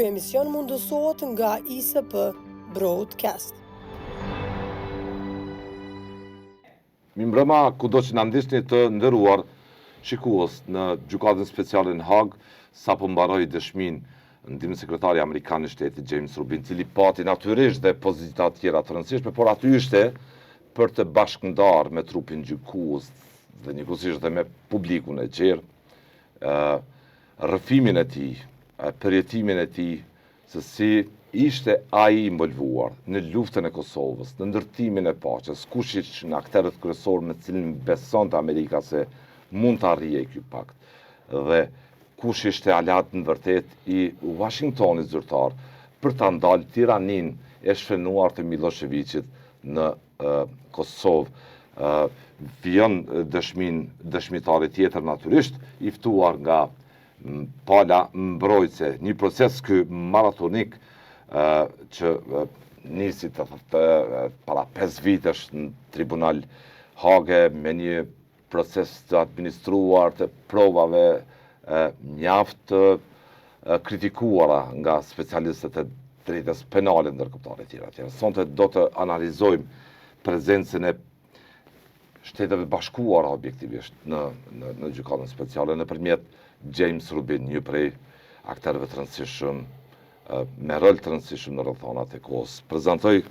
emision mundësohet nga ISP Broadcast. Mirëmbrëma, kudo që na ndiqni të nderuar shikues në Gjykatën Speciale në Hagë, sapo mbaroi dëshminë ndihmësekretari amerikan i shtetit James Rubin, i cili pati natyrisht dhe pozita të tjera të rëndësishme, por aty ishte për të bashkëndarë me trupin gjykues dhe njëkohësisht dhe me publikun e gjerë, rrëfimin e tij, përjetimin e tij se si ishte ai i involvuar në luftën e Kosovës, në ndërtimin e paqes, kush ishin akterët kryesorë me të cilin besonte Amerika se mund të arrihej ky pakt dhe kush ishte aleat në vërtetë i Washingtonit zyrtar për ta ndalë tiraninë e shfrenuar të Millosheviqit në Kosovë. Vijon dëshminë dëshmitari tjetër natyrisht i ftuar nga pala mbrojtëse, një proces ky maratonik që nisi të, të, para 5 vitesh në tribunal Hage me një proces të administruar të provave mjaft të kritikuara nga specialistët e drejtës penale ndërkombëtare etj. etj. Sonte do të analizojmë prezencën e Shteteve të Bashkuara objektivisht në në në gjykatën speciale nëpërmjet James Rubin, një prej akterëve të rëndësishëm me rol të rëndësishëm në rrethanat e kohës. Prezantoj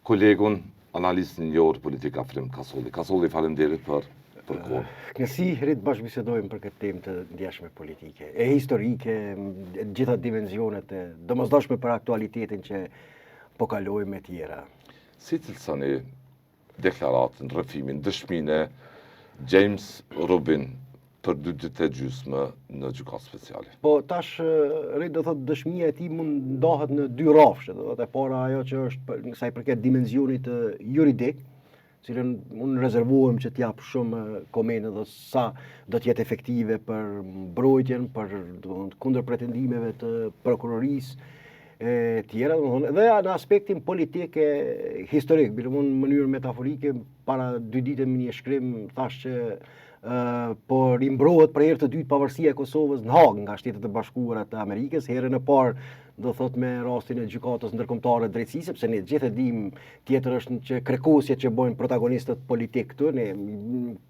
kolegun, analistin e njohur politik Afrim Kasolli. Kasolli, faleminderit për për kohën. Kënaqësi Rit të bashkëbisedojmë për këtë temë të ndjeshme politike, e historike, e të gjitha dimensionet e domosdoshme për aktualitetin që po kalojmë e tjera. Si cilësoni deklaratën, rrëfimin, dëshminë e James Rubin për dy ditë e gjysmë në gjykatë speciale. Po tash Rit do thotë dëshmia e tij mund ndahet në dy rrafshe, do thotë e para ajo që është sa i përket dimensionit juridik, cilën unë rezervohem që t'jap shumë komente dhe sa do të jetë efektive për mbrojtjen, për do thotë kundër pretendimeve të prokurorisë e tjera, domethënë, edhe në aspektin politik e historik, bile në mënyrë metaforike, para dy dite me një shkrim, thash që po rimbrohet për herë të dytë pavarësia e Kosovës në Hagë nga Shtetet e Bashkuara të Amerikës, herën e parë do thot me rastin e gjykatës ndërkombëtare të drejtësisë, sepse ne gjithë e dimë tjetër është që krekosjet që bojnë protagonistët politik këtu, ne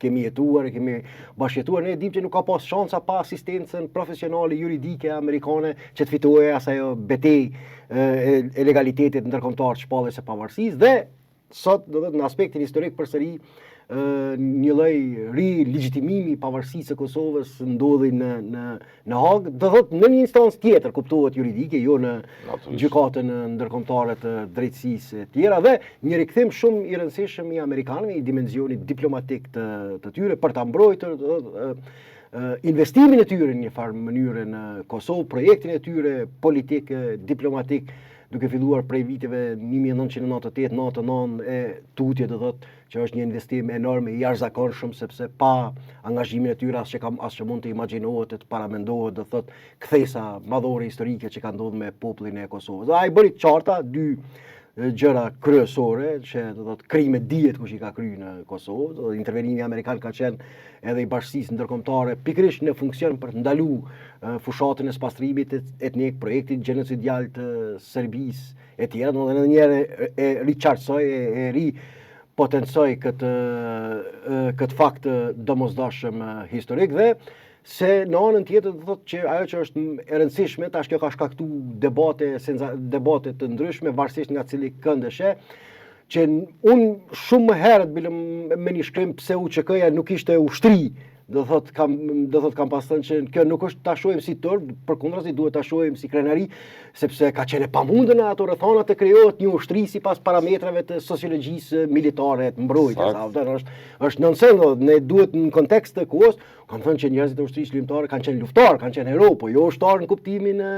kemi jetuar, kemi bashkëjetuar, ne e dimë që nuk ka pas shansa pa asistencën profesionale juridike amerikane që të fitohej as ajo betejë e, e legalitetit ndërkombëtar të shpalljes së pavarësisë dhe Sot, do të thotë në aspektin historik përsëri një lloj rilegjitimimi i pavarësisë së Kosovës ndodhi në në në Hagë, do thotë në një instancë tjetër, kuptohet juridike, jo në gjykatën ndërkombëtare të drejtësisë e tjera dhe një rikthim shumë i rëndësishëm i amerikanëve i dimensionit diplomatik të të tyre për ta mbrojtur, do thotë investimin e tyre në një farë mënyre në Kosovë, projektin e tyre politik, diplomatik, duke filluar prej viteve 1998, 99 e tutje do thotë që është një investim enorm i jashtëzakonshëm sepse pa angazhimin e tyre as që kam as që mund të imagjinohet e të paramendohet do thotë kthesa madhore historike që ka ndodhur me popullin e Kosovës. Dhe ai bëri të qarta dy gjëra kryesore që do thotë krimet dihet kush i ka kryer në Kosovë, do thotë intervenimi amerikan ka qenë edhe i bashkësisë ndërkombëtare pikërisht në funksion për të ndalu fushatën e spastrimit etnik, projektin gjenocidial të Serbisë e tjera, do edhe një herë e, e riqartësoi, e, e ripotencoi këtë këtë fakt të domosdoshëm historik dhe se në anën tjetër do thotë që ajo që është e rëndësishme tash kjo ka shkaktu debate senza debate të ndryshme varësisht nga cili kënd e sheh që unë shumë më herët bile me një shkrim pse UÇK-ja nuk ishte ushtri, do thot kam do thot kam pas thënë që kjo nuk është ta shohim si turp, përkundrazi duhet ta shohim si krenari, sepse ka qenë e pamundur në ato rrethana të krijohet një ushtri sipas parametrave të sociologjisë militare të mbrojtjes, a kupton, është është nonsens, do ne duhet në kontekst të kohës Kam thënë që njerëzit e ushtrisë çlirimtare kanë qenë luftëtarë, kanë qenë hero, po jo ushtarë në kuptimin e,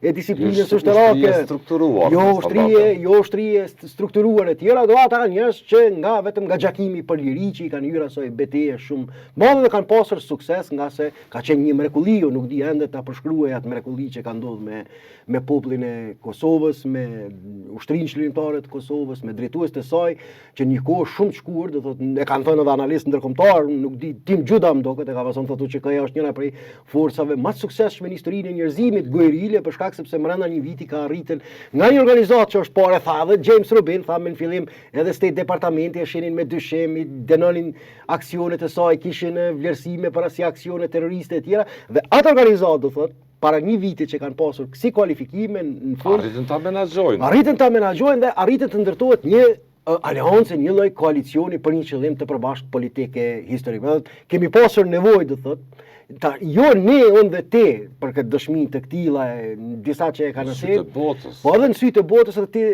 e disiplinës jo ushtarake. strukturuar. Jo ushtrie, jo ushtrie strukturuar e tjera, do ata kanë njerëz që nga vetëm nga gjakimi për liri që i kanë hyrë asaj beteje shumë të madhe dhe kanë. kanë pasur sukses ngase ka qenë një mrekulli, unë nuk di ende ta përshkruaj atë mrekulli që ka ndodhur me me popullin e Kosovës, me ushtrinë çlirimtare të Kosovës, me drejtuesit e saj, që një kohë shumë të shkurt, do thotë, e kanë thënë edhe analistë ndërkombëtar, nuk di Tim Judah më duket, e ka pasur thotë UÇK-ja është njëra prej forcave më të suksesshme në historinë e njerëzimit guerile për shkak sepse mbrenda një viti ka arritur nga një organizatë që është parë tha edhe James Rubin tha më në fillim edhe State Departamenti e shihnin me dyshim, i dënonin aksionet e saj, kishin vlerësime para si aksione terroriste e tjera dhe atë organizatë do thotë para një viti që kanë pasur kësi kualifikime në fund arritën ta menaxhojnë. Arritën ta menaxhojnë dhe arritën të ndërtohet një aleancë, një lloj koalicioni për një qëllim të përbashkët politik e historik. Do thotë, kemi pasur nevojë, do thotë, ta jo ne unë dhe ti për këtë dëshmi të këtilla e disa që e kanë Në sytë e botës. Po edhe në sytë e botës edhe ti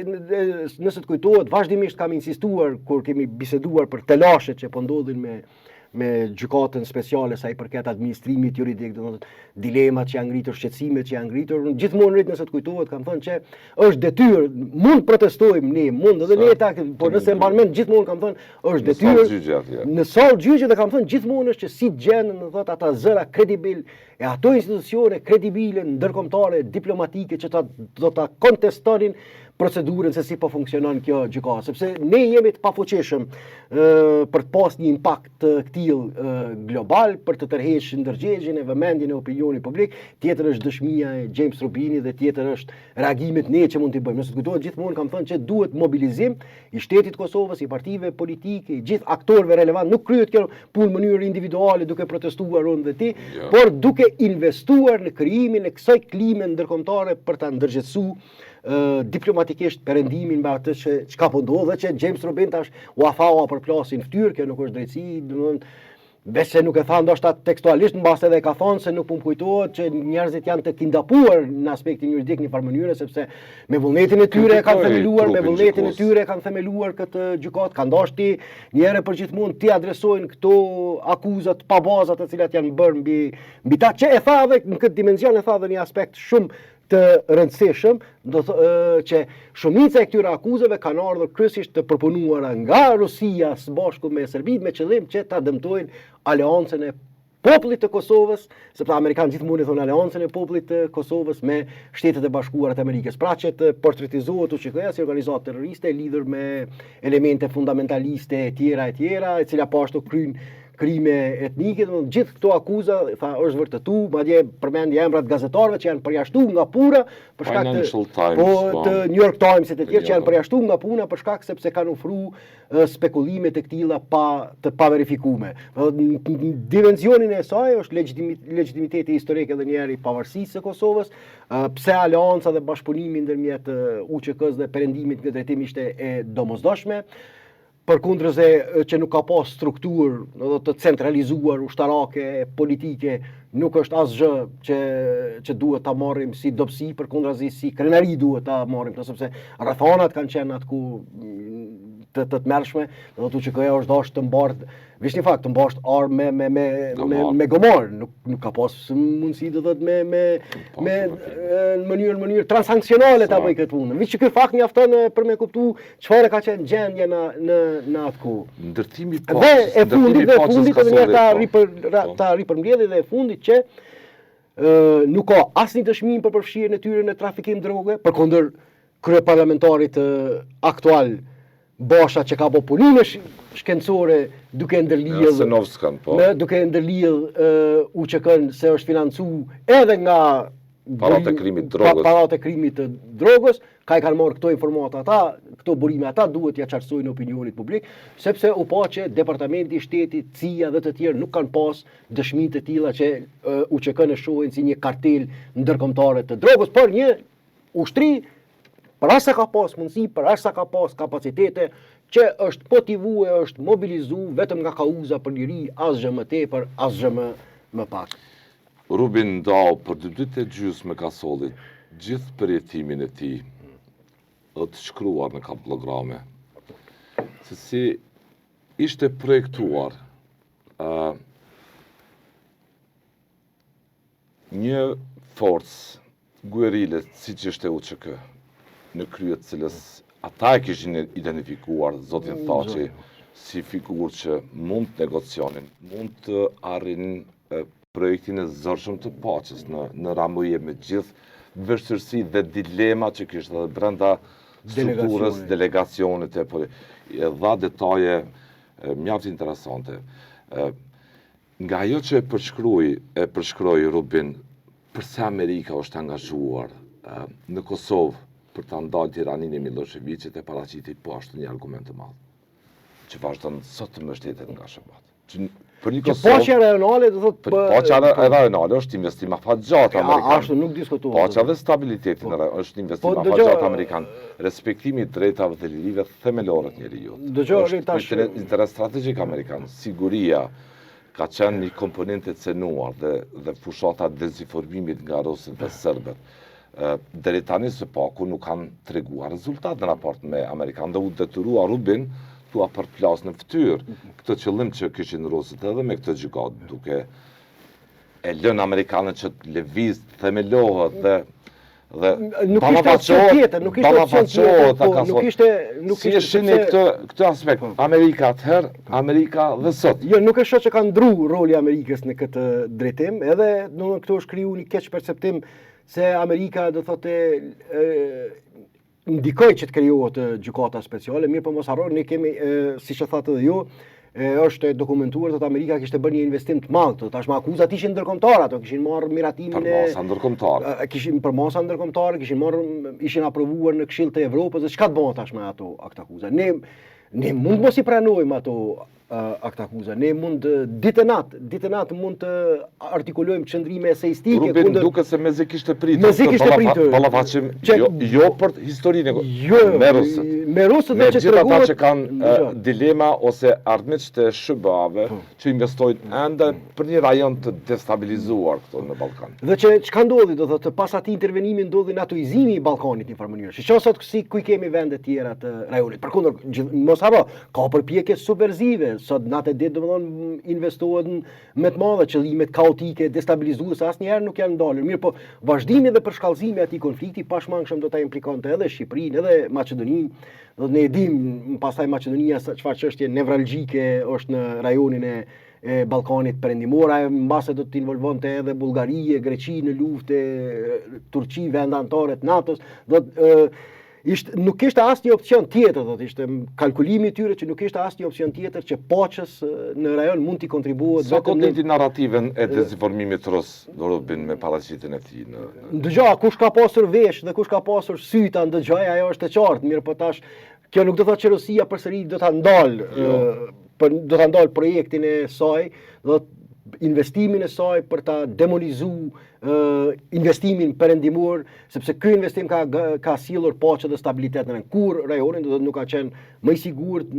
nëse të kujtohet vazhdimisht kam insistuar kur kemi biseduar për telashet që po ndodhin me me gjykatën speciale sa i përket administrimit juridik, do të thotë dilemat që janë ngritur, shqetësimet që janë ngritur, unë gjithmonë rrit nëse të kujtohet kam thënë që është detyrë, mund protestojmë ne, mund edhe ne ta, por nëse mban mend gjithmonë kam thënë është detyrë. Në sallë gjyqi dhe kam thënë gjithmonë është që si të gjenden, do thotë ata zëra kredibil e ato institucione kredibile ndërkombëtare diplomatike që ta do ta kontestonin procedurën se si po funksionon kjo gjykatë, sepse ne jemi të pafuqishëm për të pas një impakt të këtillë global, për të tërhequr ndërgjegjen e vëmendjen e opinionit publik, tjetër është dëshmia e James Rubini dhe tjetër është reagimet ne që mund t'i bëjmë. Nëse të kujtohet gjithmonë kam thënë që duhet mobilizim i shtetit të Kosovës, i partive politike, i gjithë aktorëve relevant, nuk kryhet kjo punë në mënyrë individuale duke protestuar unë dhe ti, jo. por duke investuar në krijimin e kësaj klime ndërkombëtare për ta ndërgjegjësuar diplomatikisht perëndimin me atë që çka po ndodh dhe që James Rubin tash ua tha ua përplasi në fytyrë, kjo nuk është drejtësi, domethënë Veç se nuk e tha ndoshta tekstualisht, mbase edhe e ka thonë se nuk po më kujtohet që njerëzit janë të kidnapuar në aspektin juridik në një farë mënyre sepse me vullnetin e tyre e kanë themeluar, me vullnetin e tyre e kanë themeluar këtë gjykatë, kanë dashur ti një herë për gjithmonë t'i adresojnë këto akuza të pabaza të cilat janë bërë mbi mbi ta që e tha edhe në këtë dimension e tha edhe një aspekt shumë të rëndësishëm, do të që shumica e këtyre akuzave kanë ardhur kryesisht të përpunuara nga Rusia së bashku me Serbinë me qëllim që ta dëmtojnë aleancën e popullit të Kosovës, sepse amerikanët gjithmonë i thonë aleancën e popullit të Kosovës me Shtetet e Bashkuara të Amerikës. Pra që të portretizohet UÇK-ja si organizatë terroriste lidhur me elemente fundamentaliste e tjera e tjera, e cila po ashtu kryen krime etnike, domethënë gjithë këto akuza tha është vërtetu, madje përmendi emrat gazetarëve që janë përjashtu nga puna për shkak të Times, po, po të New York Times e të tjerë që janë përjashtu nga puna për shkak sepse kanë ofru spekulime të këtilla pa të paverifikume. Në dimensionin e saj është legjitimiteti historik edhe një herë i pavarësisë së Kosovës, pse aleanca dhe bashkëpunimi ndërmjet UÇK-së dhe Perëndimit në drejtim ishte e domosdoshme. Përkundrëse që nuk ka pas strukturë do të centralizuar ushtarake e politike, nuk është asgjë që që duhet ta marrim si dobësi, përkundrazi si krenari duhet ta marrim këtë, sepse rrethanat kanë qenë atë ku të të tmerrshme, do të UÇK-ja është dashur të mbart Veç një fakt, të mbash armë me me me me me gomar, nuk nuk ka pas mundësi do thotë me me po, me po, po. në mënyrë në mënyrë transaksionale ta bëj këtë punë. Veç që ky fakt mjafton për me kuptu çfarë ka qenë gjendja në në në atë kohë. Ndërtimi i paqes, dhe e fundit dhe e fundit edhe një ta ripër ta ripërmbledhi dhe e fundit që ë nuk ka asnjë dëshmi për përfshirjen e tyre në trafikim droge, përkundër kryeparlamentarit aktual Basha që ka bo punime shkencore duke ndërlidh Asenovskan, po. Me, duke ndërlidh uh, UÇK-n se është financu edhe nga parat e krimit drogës. Parat e krimit të drogës, ka i kanë marrë këto informata ata, këto burime ata duhet t'ia qartësojnë opinionit publik, sepse u pa që Departamenti i Shtetit, CIA dhe të tjerë nuk kanë pas dëshmi të tilla që uh, UÇK-n e shohin si një kartel ndërkombëtare të drogës, por një ushtri Për aq sa ka pas mundësi, për aq sa ka pas kapacitete, që është motivu e është mobilizu vetëm nga kauza për liri, asgjë më tepër, asgjë më, më pak. Rubin ndau për dy ditë e gjysmë me Kasollit gjithë përjetimin e tij dhe të shkruar në kabllograme, se si ishte projektuar uh, Një forcë guerile siç ishte UÇK, në krye të cilës ata e kishin identifikuar zotin mm, Thaçi. si figurë që mund të negocionin, mund të arrinin projektin e zorshëm të paqes në në Ramuje me gjithë vështirësi dhe dilema që kishte edhe brenda strukturës, delegacionit e po e dha detaje mjaft interesante. Nga ajo që e përshkroi, e përshkroi Rubin, përse Amerika është angazhuar në Kosovë për ta ndalë tiraninë e Millosheviqit e paraqiti po ashtu një argument të madh, që vazhdon sot të mbështetet nga SHBA-të. Që për një Kosovë... Paqja rajonale, do thotë... Për paqja po- rajonale është investim afatgjatë amerikan. Ashtu nuk diskutohet. Paqja dhe stabiliteti në rajon është investim po, afatgjatë amerikan. Respektimi i drejtave dhe lirive themelore të njeriut. Dëgjo, tash është interes strategjik amerikan. Siguria ka qenë një komponent e cenuar dhe dhe fushata e dezinformimit nga rusët dhe serbët deri tani së paku nuk kanë treguar rezultat në raport me amerikanët dhe u detyrua Rubin t'ua përplas në fytyrë këtë qëllim që kishin rusët edhe me këtë gjykatë duke e lënë amerikanët që të lëviz, të themelohet dhe dhe nuk ishte opsion tjetër, nuk ishte opsion tjetër, po, nuk ishte nuk ishte si e shihni këtë këtë aspekt, po. Amerika atëherë, Amerika dhe sot. Jo, nuk e shoh që ka ndru roli i Amerikës në këtë drejtim, edhe domethënë këtu është kriju një keqperceptim se Amerika do thotë ndikoi që të krijohet gjykata speciale, mirëpo mos harro, ne kemi, siç e thatë edhe ju, e, është e dokumentuar se Amerika kishte bërë një investim të madh, tashmë akuzat ishin ndërkombëtare, ato kishin marrë miratimin e përmasa ndërkombëtare. Kishin përmasa ndërkombëtare, kishin marrë ishin aprovuar në Këshill të Evropës dhe çka të bëhet tashmë ato aktakuza. Ne ne mund mos i pranojmë ato aktakuza. Ne mund ditë e natë, ditë e natë mund të artikulojmë qëndrime eseistike Rubin kundër duket se mezi kishte pritur. Mezi kishte pritur. Ballafaqim jo jo për historinë jo, me rusët. Me rusët dhe që tregohet ata që kanë dilema ose armiq të SHBA-ve po. që investojnë ende për një rajon të destabilizuar këtu në Ballkan. Dhe që çka ndodhi, do thotë pas atij intervenimi ndodhi natoizimi i Ballkanit në një farë mënyrë. Shiko sot si ku i kemi vendet tjera të rajonit. Përkundër, mos harro, Ka përpjekje subversive, sot natë e ditë domethënë investohet me të madhe qëllimet kaotike, destabilizuese asnjëherë nuk janë ndalur. Mirëpo, vazhdimi dhe përshkallëzimi i atij konflikti pashmangshëm do ta implikonte edhe Shqipërinë, edhe Maqedoninë. Do të ne e dimë pastaj Maqedonia çfarë çështje nevralgjike është në rajonin e e Ballkanit Perëndimor, ajo mbase do të involvonte edhe Bullgari e Greqi në luftë, Turqi vende anëtare të NATO-s, do të Ishte, nuk kishte asnjë opsion tjetër, do të ishte kalkulimi i tyre që nuk kishte asnjë opsion tjetër që paqes në rajon mund t'i kontribuohet vetëm në goditi narrativën e dezinformimit rus Rubin me paraqitjen e tij në Ndëgjo, kush ka pasur vesh dhe kush ka pasur sy ta ndëgjoj, ajo është e qartë, mirëpo tash kjo nuk do të thotë që Rusia përsëri do ta ndal jo. për do ta ndal projektin e saj, do të investimin e saj për ta demonizu investimin perëndimor, sepse ky investim ka ka sjellur paqe dhe stabilitet në rajon. Kurrë rajoni do të nuk ka qenë më i sigurt,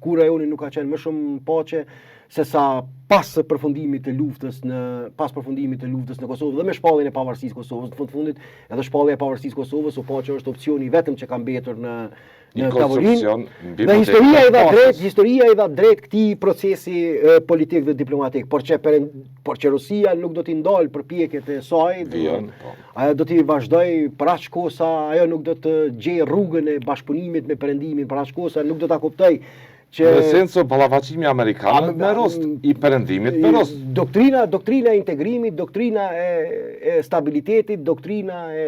kurrë rajoni nuk ka qenë më shumë paqe se sa pas përfundimit të luftës në pas përfundimit të luftës në Kosovë dhe me shpalljen e pavarësisë së Kosovës, në fund fundit edhe shpallja e pavarësisë së Kosovës u pa që është opsioni i vetëm që ka mbetur në në tavolinë. Dhe historia i dha drejt, historia i dha drejt këtij procesi e, politik dhe diplomatik, por që per, por që Rusia nuk do t'i ndalë përpjekjet e saj, Vijon, po. ajo do t'i vazhdojë për aq kohë sa ajo nuk do të gjejë rrugën e bashkëpunimit me Perëndimin, për aq kohë sa nuk do ta kuptojë që Në esencë ballafaqimi amerikan me rusët, i perëndimit me rusët. Doktrina, doktrina e integrimit, doktrina e, e stabilitetit, doktrina e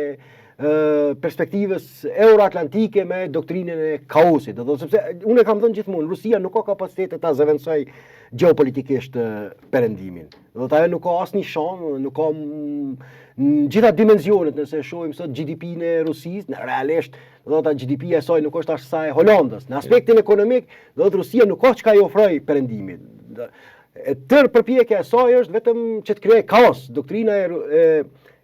perspektivës euroatlantike me doktrinën e kaosit. Do të sepse unë e kam thënë gjithmonë, Rusia nuk ka kapacitete ta zëvendësojë gjeopolitikisht perëndimin. Do të ajo nuk ka asnjë shans, nuk ka në gjitha dimensionet, nëse e shohim sot GDP-në e Rusisë, në realisht do të GDP-ja e saj nuk është as sa e Holandës. Në aspektin ekonomik, do të Rusia nuk ka çka i ofrojë perëndimit. E tërë përpjekja e saj është vetëm që të krijojë kaos. Doktrina e, e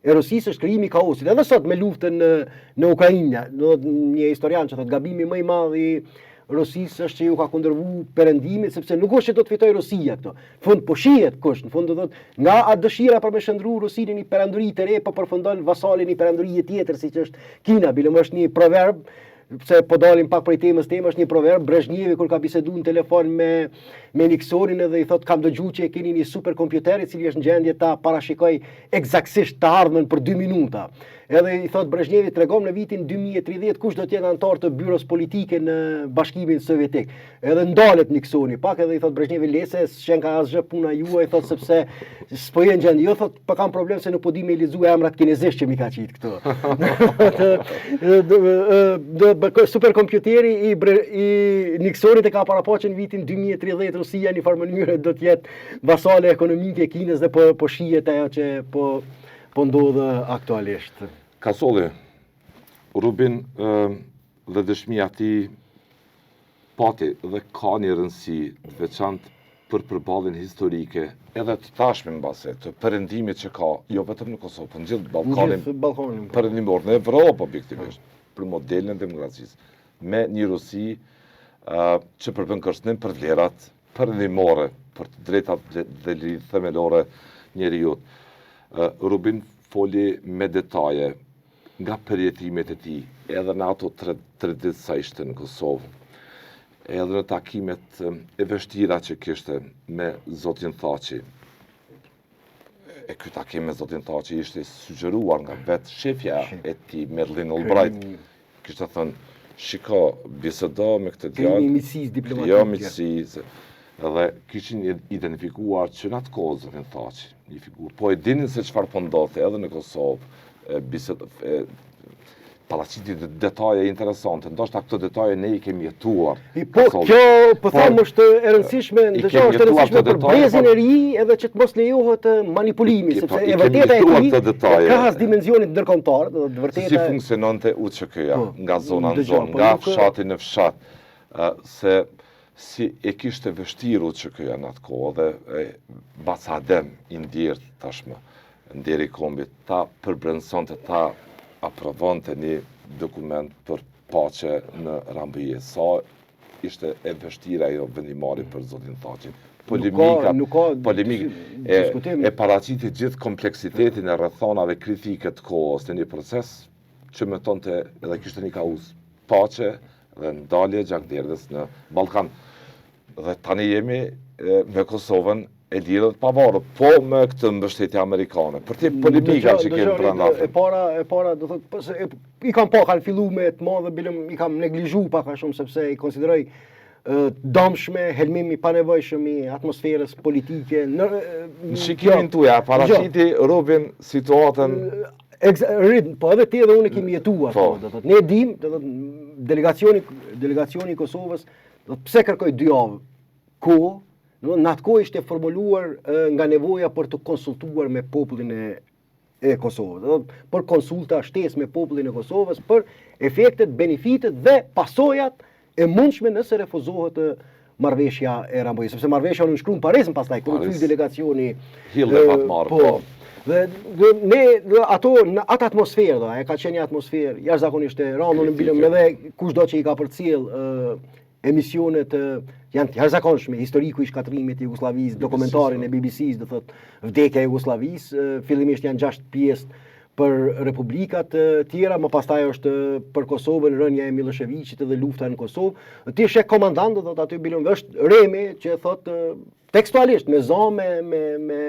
e Rusisë është krijimi i kaosit. Edhe sot me luftën në në Ukrainë, do të një historian që thotë gabimi më i madh i Rusisë është që ju ka kundërvu perëndimit sepse nuk është që do të fitojë Rusia këto. Në fund po shihet kush, në fund do thotë nga a dëshira për me shndërru Rusinë në një perandori të re, po përfundon vasali i një perandorie tjetër siç është Kina, bile më është një proverb. pse po dalim pak prej temës temë është një proverb Brezhnjevi kur ka bisedu në telefon me me Nixonin edhe i thot kam dëgju që e keni një superkompjuter i cili është në gjendje ta parashikoj ekzaktësisht të ardhmen për 2 minuta. Edhe i thot Brezhnjevi tregom në vitin 2030 kush do të jenë anëtar të byros politike në Bashkimin Sovjetik. Edhe ndalet Nixoni pak edhe i thot Brezhnjevi le se s'qenka asgjë puna juaj thot sepse s'po je në gjendje. Jo thot po kam problem se nuk po di me lexu emrat kinezisht që m'i ka qit këtu. Do superkompjuteri i Bre, i Nixonit e ka parapa që në vitin 2030 Rusia në një farë mënyre do të jetë vasale ekonomike e Kinës dhe po po shihet ajo që po po ndodh aktualisht. Kasolli, Rubin dhe dëshmia e tij pati dhe ka një rëndësi të veçantë për përballjen historike edhe të tashme mbase, të perëndimit që ka, jo vetëm në Kosovë, por në gjithë Ballkanin, Ballkanin po. perëndimor, në Evropë objektivisht, për modelin e demokracisë, me një Rusi uh, që përbën kërcënim për vlerat perëndimore, për të drejtat dhe liritë themelore njeriut. Uh, Rubin foli me detaje nga përjetimet e tij, edhe në ato tre, tre ditë sa ishte në Kosovë, edhe në takimet e vështira që kishte me zotin Thaçi. E ky takim me zotin Thaçi ishte sugjeruar nga vetë shefja e tij, Madeleine Albright. Kishte thënë, shiko, bisedo me këtë djalë. Krijimi i miqësisë diplomatike. Jo, miqësisë. Dhe kishin identifikuar që në atë kohë zotin Thaçi, një figurë. Po e dinin se çfarë po ndodhte edhe në Kosovë, bised, paraqiti detaje interesante, ndoshta këto detaje ne i kemi jetuar. I po, kjo, po, po them është e rëndësishme, ndërsa është e rëndësishme për brezin e ri edhe që të mos lejohet manipulimi, sepse e vërteta e tij, krahas dimensionit ndërkombëtar, do të vërteta si funksiononte UÇK-ja po, nga zona në zonë, po, nga fshati në fshat, se si e kishte vështirë UÇK-ja në atë kohë dhe e, Baca Adem i ndjerë tashmë, nderi i kombit, ta përbrendësonte, ta aprovonte një dokument për paqe në Rambuje. Sa ishte e vështirë ajo vendimmarrje për zotin Thaçin. Polemika, nuk ka, polemik, e, e paraqiti gjithë kompleksitetin e rrethanave kritike të kohës në një proces që mëtonte edhe kishte një kauzë paqe dhe ndalje gjakderdhjes në Ballkan. Dhe tani jemi me Kosovën e lirë dhe të pavarur, po me këtë mbështetje amerikane. Për ti polemika që kemi brenda. E para, e para, do thotë, po se e, i kam pa kanë fillu me të madhe, bilem i kam neglizhu pak a shumë sepse i konsideroj të dëmshme, helmim i panevojshëm i atmosferës politike. Në, në shikimin tuaj, a paraqiti Rubin situatën Ritm, po edhe ti edhe unë kemi jetuar, po. do thotë, ne dim, do thotë, delegacioni delegacioni i Kosovës Do të pse kërkoi dy javë kohë, do në atë kohë ishte formuluar nga nevoja për të konsultuar me popullin e e Kosovës, do të për konsulta shtesë me popullin e Kosovës për efektet, benefitet dhe pasojat e mundshme nëse refuzohet marrëveshja e Rambujës, sepse marrëveshja u nënshkru në Paris më pastaj kur u kthy delegacioni Hill e pat marrë, po. po. Dhe, dhe ne dhe ato në atë atmosferë do, e ka qenë një atmosferë jashtëzakonisht e rëndë, unë bilem edhe kushdo që i ka përcjell emisionet janë të jashtëzakonshme, historiku i shkatërrimit të Jugosllavisë, dokumentarin e BBC-s, do thotë vdekja e Jugosllavisë, fillimisht janë gjashtë pjesë për republikat e tjera, më pastaj është për Kosovën rënia e Millosheviqit dhe lufta në Kosovë. Ti sheh komandant, do thotë aty bilem është Remi që thotë tekstualisht me za me me me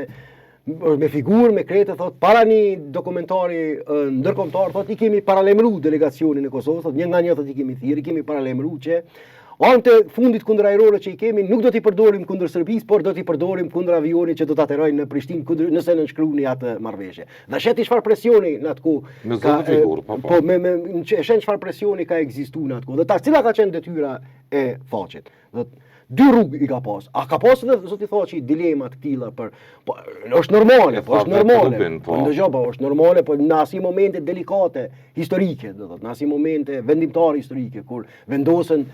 me figurë me krejt e thot para një dokumentari ndërkombëtar thot i kemi paralajmëru delegacionin e Kosovës thot një nga një thot i kemi thirr i kemi paralajmëru që armët e fundit kundërajrore që i kemi nuk do t'i përdorim kundër Serbisë, por do t'i përdorim kundër avionit që do të aterojë në Prishtinë kundër nëse nënshkruani atë marrëveshje. Dhe sheh ti çfarë presioni në atë kohë. Me zë figurë, po po. Po me me e sheh çfarë presioni ka ekzistuar në atë kohë. Dhe tash cila ka qenë detyra e Thaçit? Do dy rrugë i ka pas. A ka pas edhe zoti Thaçi dilema të tilla për po është normale, po është normale. Rubin, po. Ndëgjo, po është normale, po në asi momente delikate historike, do thotë, në asi momente vendimtare historike kur vendosen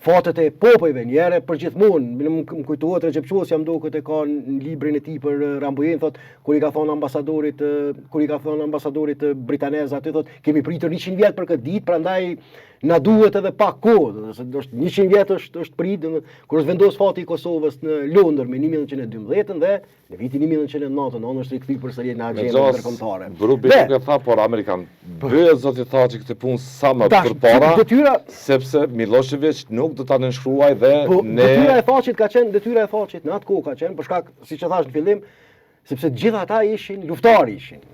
fatet e popujve një herë për gjithmonë. Më, më kujtohet Rexhep Qosja më duket e ka në librin e tij për eh, Rambujen thot kur i ka thonë ambasadorit eh, kur i ka thonë ambasadorit eh, britanez aty thot kemi pritur 100 vjet për këtë ditë, prandaj. Na duhet edhe pak kohë, do të thotë është 100 vjet është është prit, do të kur është vendos fati i Kosovës në Londër me 1912 dhe në vitin 1999 është rikthy përsëri në agjendën ndërkombëtare. Rubin nuk e tha, por amerikanët bëje zoti Thaçi këtë punë sa më përpara, detyra sepse Milošević nuk do ta nënshkruaj dhe po, ne detyra e Thaçit ka qenë detyra e Thaçit në atë kohë ka qenë për shkak siç e thash në fillim sepse të gjithë ata ishin luftëtarë ishin.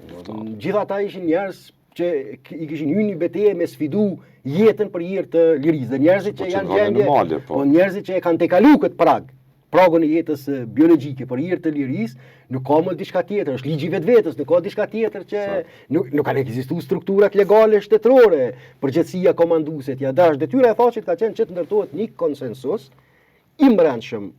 Gjithë ata ishin njerëz që i kishin hyrë një beteje me sfidu jetën për hir të lirisë. Dhe njerëzit që po, janë gjendje, normale, po. po njerëzit që e kanë tejkalu këtë prag, pragun e jetës biologjike për hir të lirisë, nuk ka më diçka tjetër, është ligji i vetvetes, nuk ka diçka tjetër që nuk nuk kanë ekzistuar strukturat legale shtetërore, përgjegjësia komanduese, ja dash detyra e Thaçit ka qenë që të ndërtohet një konsensus i mbrendshëm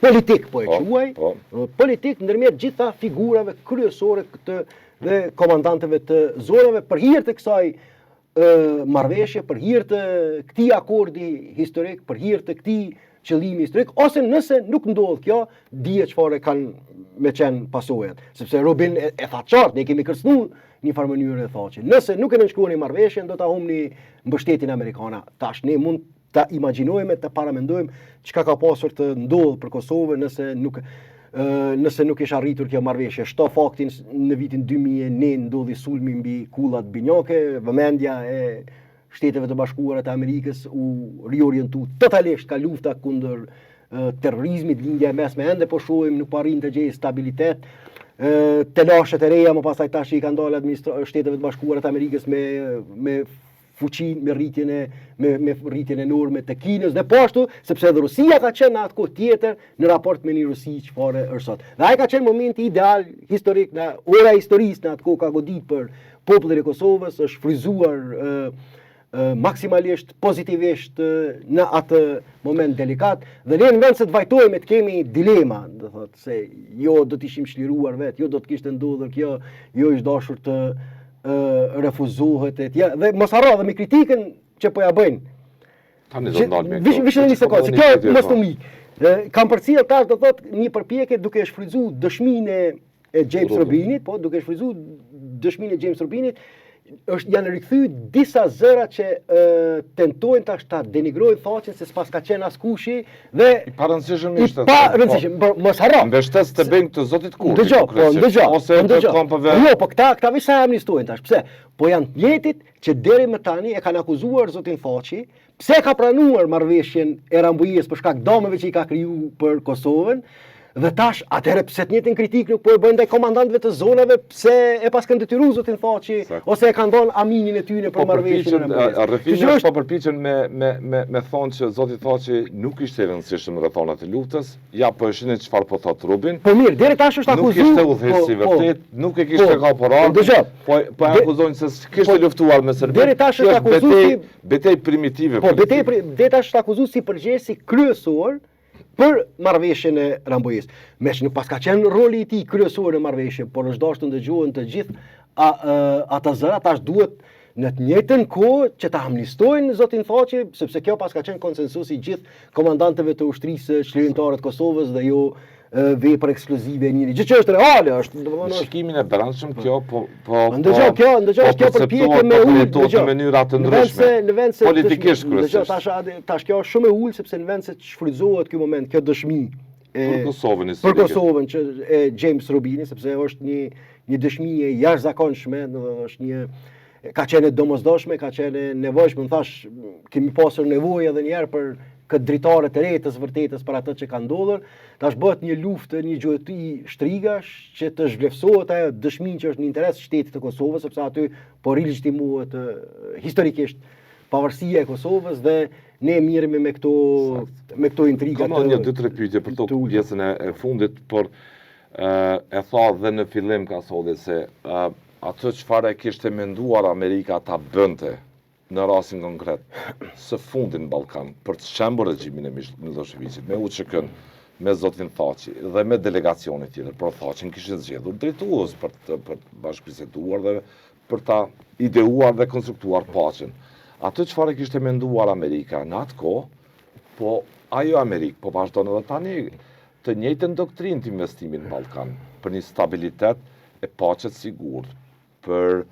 politik po e po, quaj, po. politik ndërmjet gjitha figurave kryesore të dhe komandantëve të zonave për hir të kësaj marrëveshje, për hir të këtij akordi historik, për hir të këtij qëllimi historik, ose nëse nuk ndodh kjo, dihet çfarë kanë me qenë pasojat. Sepse Rubin e, e tha qartë, ne kemi kërcënu një farë mënyre Thaçin. Nëse nuk e nënshkruani marrëveshjen, do ta humni mbështetjen amerikane. Tash ne mund ta imagjinojmë, të paramendojmë çka ka pasur të ndodhë për Kosovën nëse nuk nëse nuk ish arritur kjo marrëveshje. Shto faktin në vitin 2001 ndodhi sulmi mbi kullat binjake, vëmendja e Shteteve të Bashkuara të Amerikës u riorientu totalisht ka lufta kundër terrorizmit, lindja e mesme ende po shohim nuk po arrin të gjejë stabilitet. Telashet e reja më pastaj tash i kanë dalë administra Shteteve të Bashkuara të Amerikës me me fuqinë me rritjen e me me rritjen enorme të Kinës dhe po ashtu sepse edhe Rusia ka qenë në atë kohë tjetër në raport me një Rusi çfarë është sot. Dhe ai ka qenë momenti ideal historik në ora e historisë në atë kohë ka godit për popullin e Kosovës, është shfrytëzuar ë maksimalisht pozitivisht në atë moment delikat dhe ne në vend se të vajtojmë të kemi dilema, do thotë se jo do të ishim çliruar vet, jo do të kishte ndodhur kjo, jo ish dashur të refuzohet e tjera dhe mos harro edhe me kritikën që po ja bëjnë. Tani do ndalemi. Vish vish një sekondë, se kjo mos të mi. Kam përcjell tash do thot një përpjekje duke e shfrytzu dëshminë e James Rubinit, po duke shfrytzu dëshminë e James Rubinit, është janë rikthy disa zëra që e, tentojnë tash ta denigrojnë Thaçin se s'pas ka qenë askushi dhe i parëndësishëm ishte. I parëndësishëm, po mos harro. Mbështetës të bëjnë të zotit Kurti. Dëgjo, po ndëgjo, ose po, të kampeve. Jo, po këta këta veç sa amnistojnë tash. Pse? Po janë të njëjtit që deri më tani e kanë akuzuar zotin Thaçi, pse ka pranuar marrëveshjen e Rambujesë për shkak dëmeve që i ka kriju për Kosovën, Dhe tash, atëherë pse të njëjtën kritikë nuk po e bëjnë ndaj komandantëve të zonave, pse e paskan detyru zotin Thaçi ose e kanë dhënë aminin e tyre për po marrëveshjen e Rambujesë. Rrëfimi është po përpiqen me me me me thonë që zoti Thaçi nuk ishte i rëndësishëm në rrethanat e luftës. Ja po e shihni çfarë po thot Rubin. Po mirë, deri tash është akuzuar. Nuk ishte udhëheqës i po, po. vërtet, nuk e kishte po, kapur armën. Po po e akuzojnë se kishte luftuar me Serbinë. Deri tash është akuzuar si betejë primitive. Po betejë deri tash është akuzuar si përgjegjësi kryesor për marrëveshjen e Rambujesë. Meqë nuk paska qenë roli i tij kryesor në marrëveshje, por është dashur të ndëgjohen të gjithë a, a, ata zëra, tash duhet në të njëjtën kohë që ta amnistojnë zotin Thaçi, sepse kjo paska qenë konsensus i gjithë komandantëve të ushtrisë çlirimtare të Kosovës dhe jo vepër ekskluzive e njëri. Gjë që është reale, është, domethënë është. Shikimin e brendshëm kjo po po ndëgjo po, kjo, ndëgjo po kjo përpjekje me ul, ndëgjo në mënyra të ndryshme. Në vend se politikisht kryesisht. Ndëgjo tash tash kjo është shumë e ulë sepse në vend se të shfrytëzohet ky moment, kjo dëshmi e për Kosovën, për Kosovën që e James Rubini, sepse është një një dëshmi e jashtëzakonshme, domethënë është një ka qenë e domosdoshme, ka qenë e nevojshme, më thash, kemi pasur nevojë edhe një herë për këtë dritare të re të së vërtetës për atë që ka ndodhur. Tash bëhet një luftë, një gjueti shtrigash që të zhvlerësohet ajo dëshmi që është në interes të shtetit të Kosovës, sepse aty po rilegjitimohet historikisht pavarësia e Kosovës dhe ne merremi me këto me këto intriga të Kam një dy tre pyetje për të pjesën e, e fundit, por e tha dhe në fillim Kasolli se atë çfarë e kishte menduar Amerika ta bënte në rastin konkret së fundi në Ballkan për të shembur regjimin e Millosheviqit me UÇK-n, me zotin Thaçi dhe me delegacionin tjetër, por Thaçin kishin zgjedhur drejtues për të për të bashkëbiseduar dhe për ta ideuar dhe konstruktuar paqen. Atë çfarë kishte menduar Amerika në atë kohë, po ajo Amerikë po vazhdon edhe tani të njëjtën doktrinë të investimit në Ballkan për një stabilitet e paqe të sigurt, për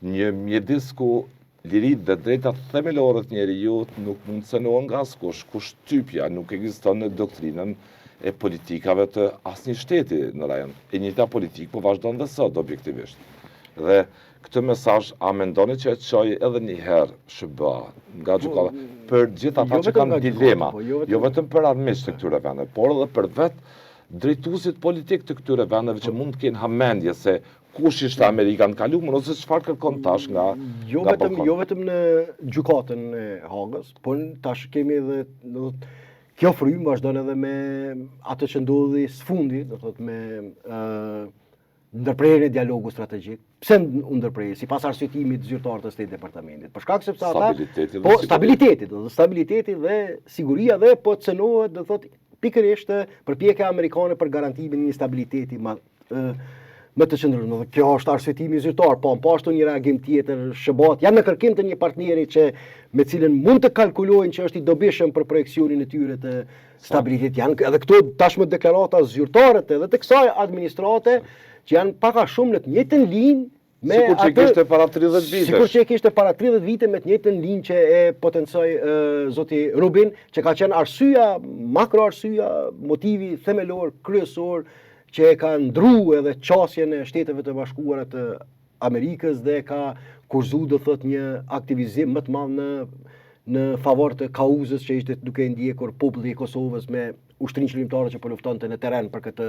një mjedis ku Liritë dhe drejtat themelore të njeriut nuk mund të cenohen nga askush, ku shtypja nuk ekziston në doktrinën e politikave të asnjë shteti në rajon. E njëjta politikë po vazhdon dhe sot objektivisht. Dhe këtë mesazh a mendoni që e çoi edhe një herë SHBA nga po, gjykata për gjithë ata jo që kanë dilema, po, jo, jo vetëm për armiqtë e këtyre vendeve, por edhe për vetë drejtuesit politikë të këtyre vendeve që po. mund të kenë hamendje se kush ishte Amerika në kalumen ose çfarë kërkon tash nga jo nga vetëm jo vetëm në gjykatën e Hagës, por tash kemi edhe do të kjo frymë vazhdon edhe me atë që ndodhi së fundi, do thotë me ë uh, ndërprerjen e dialogut strategjik. Pse u ndërpre? Sipas arsyetimit zyrtar të State Departamentit. Për shkak sepse ata stabiliteti po stabiliteti, do të stabiliteti dhe siguria dhe po cenohet, do thotë pikërisht përpjekja amerikane për garantimin e një stabiliteti më më të qëndrueshëm. Dhe kjo është arsyetimi zyrtar, po po ashtu një reagim tjetër, SHBA-t janë në kërkim të një partneri që me cilën mund të kalkulojnë që është i dobishëm për projeksionin e tyre të stabilitetit. Janë edhe këto tashmë deklarata zyrtare të edhe të kësaj administrate që janë pak a shumë në të njëjtën linjë Me sikur që kishte para 30 vitesh. Sikur që kishte para 30 vite me të njëjtën linjë që e potencoi e, zoti Rubin, që ka qenë arsyeja, makro arsyeja, motivi themelor kryesor që e ka ndru edhe qasjen e Shteteve të Bashkuara të Amerikës dhe ka kushtëzu do thot një aktivizim më të madh në në favor të kauzës që ishte duke ndjekur populli i Kosovës me ushtrinë çlirimtare që po luftonte në terren për këtë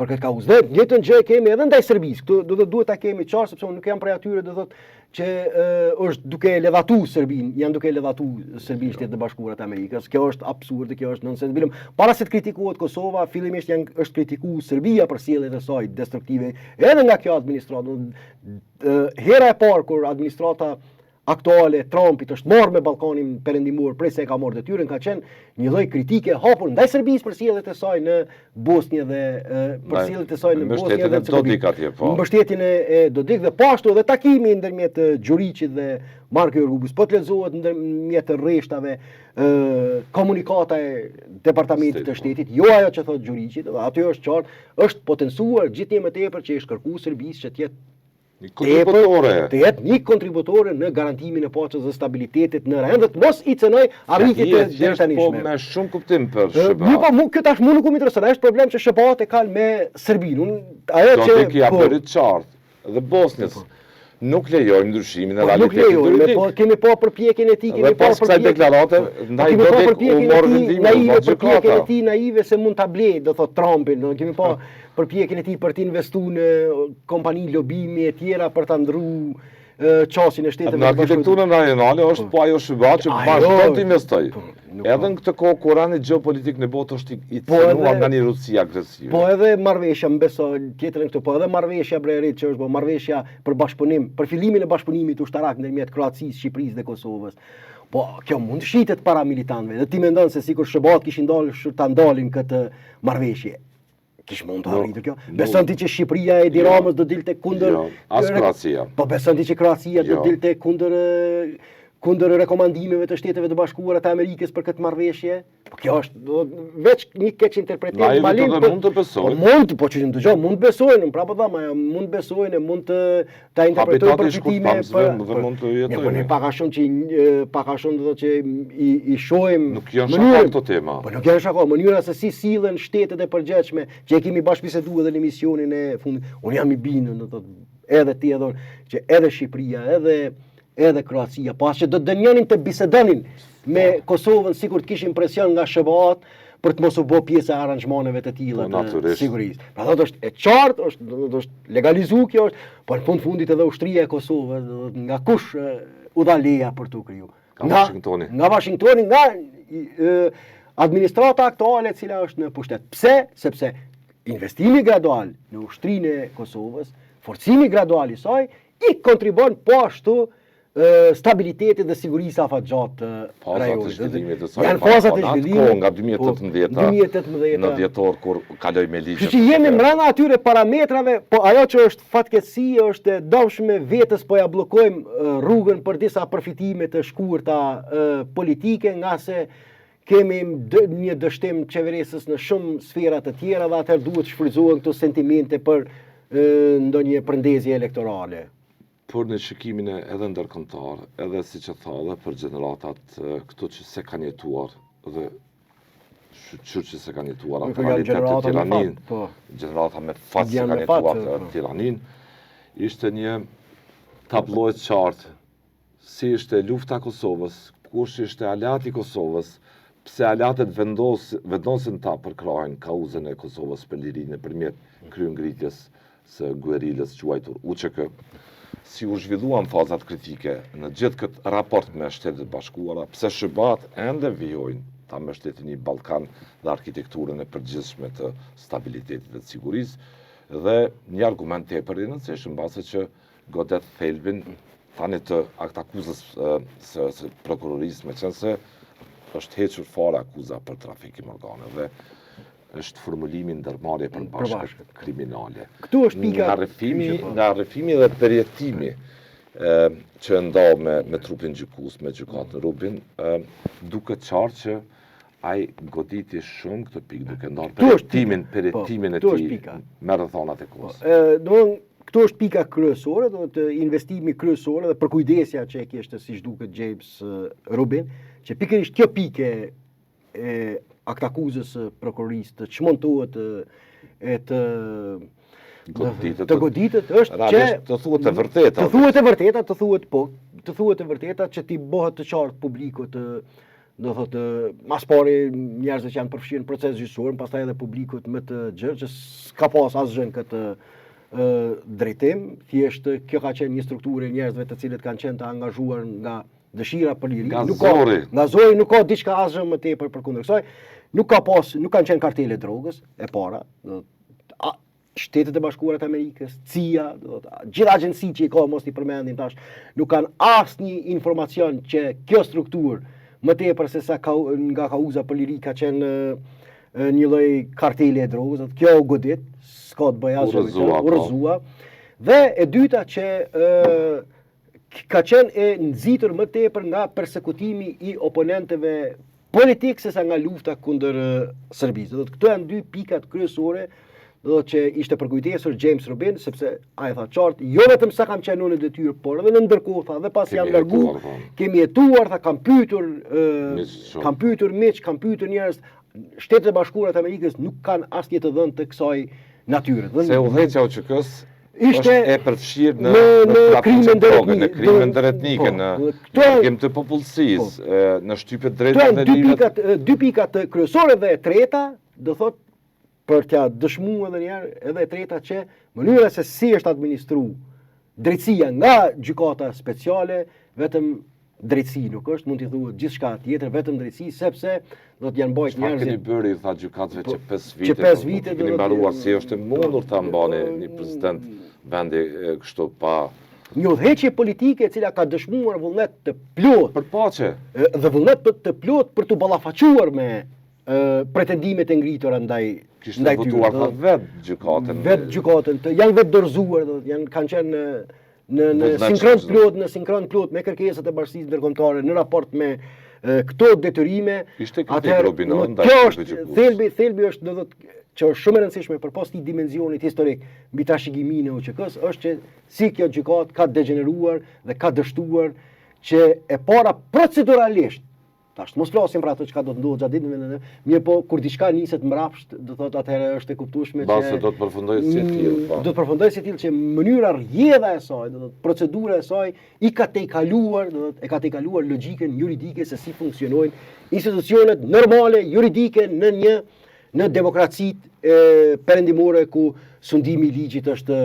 për këtë kauzë. Dhe njëjtën gjë e kemi edhe ndaj Serbisë. Këtu do të duhet ta kemi qartë sepse unë nuk jam prej atyre do thotë që e, është duke e ledhatu Serbinë, janë duke e ledhatu Serbinë Shtetet e Bashkuara të Amerikës. Kjo është absurde, kjo është nonsens. Bilem, para se të kritikohet Kosova, fillimisht janë është kritiku Serbia për sjelljet e saj destruktive edhe nga kjo administratë. Hera e parë kur administrata aktuale e Trumpit është marrë me Ballkanin Perëndimor prej se e ka marrë detyrën ka qenë një lloj kritike e hapur ndaj Serbisë për sjelljet e saj në Bosnjë dhe për sjelljet e saj në Bosnjë dhe Hercegovinë. Atje, po. Mbështetjen e, e Dodik dhe po ashtu edhe takimi ndërmjet Gjuriqit dhe Marko Rubio. Po të lexohet ndërmjet rreshtave ë komunikata e Departamentit të po. Shtetit, jo ajo që thotë Gjuriqi, dhe aty është qartë, është potencuar gjithnjë më tepër që është kërkuar Serbisë që të jetë Një kontributore. Të jetë një kontributore në garantimin e paqes dhe stabilitetit në rajon dhe të mos i cenojë arritjet e deritanishme. Po me shumë kuptim për SHBA. Një po mu kjo tash mu nuk më intereson, është problem që SHBA-t e kanë me Serbinë. Unë ajo që Dodik ia po, bëri të qartë dhe Bosnjës. Po. Nuk lejojmë ndryshimin e po, realitetit nuk lejojmë, po kemi pa përpjekjen e tij, kemi pa përpjekjen. Dhe pas kësaj deklarate, po, ndaj Dodik u mor vendimi, naive, përpjekjen e tij naive se mund ta blejë, do thotë Trumpin, do kemi pa përpjekjen e tij për të investuar në kompani lobimi e tjera për ta ndrru qasjen e shteteve të bashkuara. Në arkitekturën rajonale është po, po ajo SHBA që vazhdon të investojë. Po, edhe në këtë kohë kur rendi gjeopolitik në botë është i po cenuar nga një Rusi agresive. Po edhe marrëveshja, më beso tjetrën këtu, po edhe marrëveshja bre Rit që është po marrëveshja për bashkëpunim, për fillimin e bashkëpunimit ushtarak ndërmjet Kroacisë, Shqipërisë dhe Kosovës. Po kjo mund të shitet para militantëve dhe ti mendon se sikur SHBA-t kishin dalë ta ndalin këtë marrëveshje. Kish mund të arritur kjo. Beson ti që Shqipëria e Edi jo. Ramës do dilte kundër jo, as Kroacia. Po beson ti që Kroacia do jo. dilte kundër kundër rekomandimeve të Shteteve të Bashkuara të Amerikës për këtë marrëveshje? Po kjo është do veç një keqinterpretim malim. Po mund të besojnë. Po mund, po që dëgjoj, mund të besojnë, prapë po them, ajo mund të besojnë, mund të ta interpretojnë përfitime për dhe mund të jetojnë. Po ne pak a shumë që pak a shumë do të thotë që i i shohim nuk janë shaka këto tema. Po nuk janë shaka, mënyra se si sillen shtetet e përgjegjshme që e kemi bashkëbiseduar edhe në emisionin e fundit. Unë jam i bindur, do të thotë edhe ti edhe unë, që edhe Shqipëria, edhe edhe Kroacia, po as që do të denjonin të bisedonin me po. Kosovën sikur të kishin presion nga SHBA-t për të mos u bë pjesë e aranzhmaneve të tilla po, të sigurisë. Pra thotë është e qartë, është do të është legalizu kjo është, por në fund fundit edhe ushtria e Kosovës, do të nga kush u dha leja për t'u kriju. Nga Washingtoni. Nga Washingtoni, nga e, administrata aktuale e cila është në pushtet. Pse? Sepse investimi gradual në ushtrinë e Kosovës, forcimi gradual i saj, i kontribuon po ashtu stabilitetit dhe sigurisë afatgjatë të rajonit. Fazat e zhvillimit të saj. Janë fazat e zhvillimit. Nga 2018 po, 2018 në dhjetor kur kaloi me ligj. Kështu që jemi mbrenda atyre parametrave, po ajo që është fatkeqësi është e dëmshme vetes po ja bllokojmë rrugën për disa përfitime të shkurta politike, ngase kemi një dështim qeverisës në shumë sfera të tjera dhe atëherë duhet të shfrytëzohen këto sentimente për ndonjë përndezje elektorale. Por në shikimin e edhe ndërkombëtar, edhe siç e tha edhe për gjeneratat këto që s'e kanë jetuar dhe shyqyr që s'e kanë jetuar atë realitet të tiraninë, po. gjenerata me fat s'e kanë jetuar të po. tiraninë, ishte një tablo e qartë si ishte lufta e Kosovës, kush ishte aleat i Kosovës, pse aleatët vendos, vendosin ta përkrahin kauzën e Kosovës për liri nëpërmjet kryengritjes së guerilës quajtur UÇK, si u zhvilluan fazat kritike në gjithë këtë raport me Shtetet e Bashkuara, pse SHBA-të ende vijojnë ta mbështetin një Ballkan dhe arkitekturën e përgjithshme të stabilitetit dhe të sigurisë, dhe një argument tepër i rëndësishëm, mbase që godet thelbin tani të aktakuzës së, së prokurorisë, meqenëse është hequr fare akuza për trafikim organe dhe është formulimi ndërmarrje e përbashkët kriminale. Këtu është pika nga rrëfimi, po. nga rrëfimi dhe përjetimi ë që e ndau me me trupin gjykues, me gjykatën Rubin, ë duket qartë që ai goditi shumë këtë pikë duke ndarë përjetimin, po, përjetimin e tij me rrethonat e kohës. Po, domthon këtu është pika kryesore, do të investimi kryesor dhe përkujdesja që e kishte siç duket James Rubin, që pikërisht kjo pikë e aktakuzës së prokurorisë të çmontohet e të goditet të goditet është që të thuhet e vërteta. Të thuhet e vërteta, të thuhet po, të thuhet e vërteta që t'i bëhet të qartë publikut të do thotë ma s'pari njerëzve që janë përfshirë në proces gjyqësor, pastaj edhe publikut më të gjerë që s'ka pas asgjë në këtë drejtim, thjesht kjo ka qenë një strukturë e njerëzve të cilët kanë qenë të angazhuar nga dëshira për liri, nga nuk ka, zori. Nga zori nuk ka diçka asgjë më tepër përkundër kësaj. Nuk ka pas, nuk kanë qenë kartele drogës e para, do a, Shtetet e Bashkuara të Amerikës, CIA, do të gjitha agjencitë që i ka mos t'i përmendim tash, nuk kanë asnjë informacion që kjo strukturë më tepër se sa ka, nga kauza për liri ka qenë një lloj karteli e drogës, do kjo u godit, s'ka të bëjë asgjë me të, u po. rrëzua. Dhe e dyta që ë ka qenë e nxitur më tepër nga persekutimi i oponentëve politik sesa nga lufta kundër Serbisë. Do të këto janë dy pikat kryesore do të që ishte përkujdesur James Rubin sepse ai tha qartë, jo vetëm sa kam qenë unë në detyrë, por edhe në ndërkohë tha dhe pasi jam largu, po. kemi hetuar, tha kam pyetur kam pyetur miq, kam pyetur njerëz, Shtetet e Bashkuara të Amerikës nuk kanë asnjë të dhënë të kësaj natyre. Se udhëheqja e UÇK-së ishte e përfshirë në në në krime ndëretnike, në krime ndëretnike, po, në largim të popullsisë, po. në shtypje të drejtave dhe lirive. Dy pikat, dy pikat kryesore dhe e treta, do thot për t'ia dëshmuar edhe një herë, edhe e treta që mënyra se si është administru drejtësia nga gjykata speciale, vetëm drejtësi nuk është, mund t'i thuhet gjithçka tjetër, vetëm drejtësi, sepse do të janë mbajt njerëzit. Çfarë keni bërë i tha gjykatësve që 5 po, vite? Që 5 vite do të mbaruar si është e mundur ta mbani një president vendi kështu pa një udhëheqje politike e cila ka dëshmuar vullnet të plotë për paqe dhe vullnet të plotë për t'u ballafaquar me pretendimet e ngritura ndaj Kishte ndaj tyre. Kishte votuar vetë gjykatën. Vetë gjykatën, të, janë vetë dorëzuar, do janë kanë qenë në në në sinkron të plotë, në sinkron të plotë me kërkesat e bashkësisë ndërkombëtare në raport me këto detyrime. Ishte kritik Rubin ndaj kjo është thelbi, thelbi është do të që është shumë e rëndësishme përpos këtij dimensionit historik mbi trashëgiminë e UÇK-së është që si kjo gjykatë ka degjeneruar dhe ka dështuar që e para proceduralisht Tash mos flasim për ato çka do të ndodhë gjatë ditëve, në, mirëpo kur diçka niset mbrapsht, do thotë atëherë është e kuptueshme që Mbase do të përfundojë si e tillë, po. Do të përfundojë si e tillë që mënyra rrjedha e saj, do thotë procedura e saj i ka tejkaluar, do thotë e ka tejkaluar logjikën juridike se si funksionojnë institucionet normale juridike në një në demokracitë e perëndimore ku sundimi i ligjit është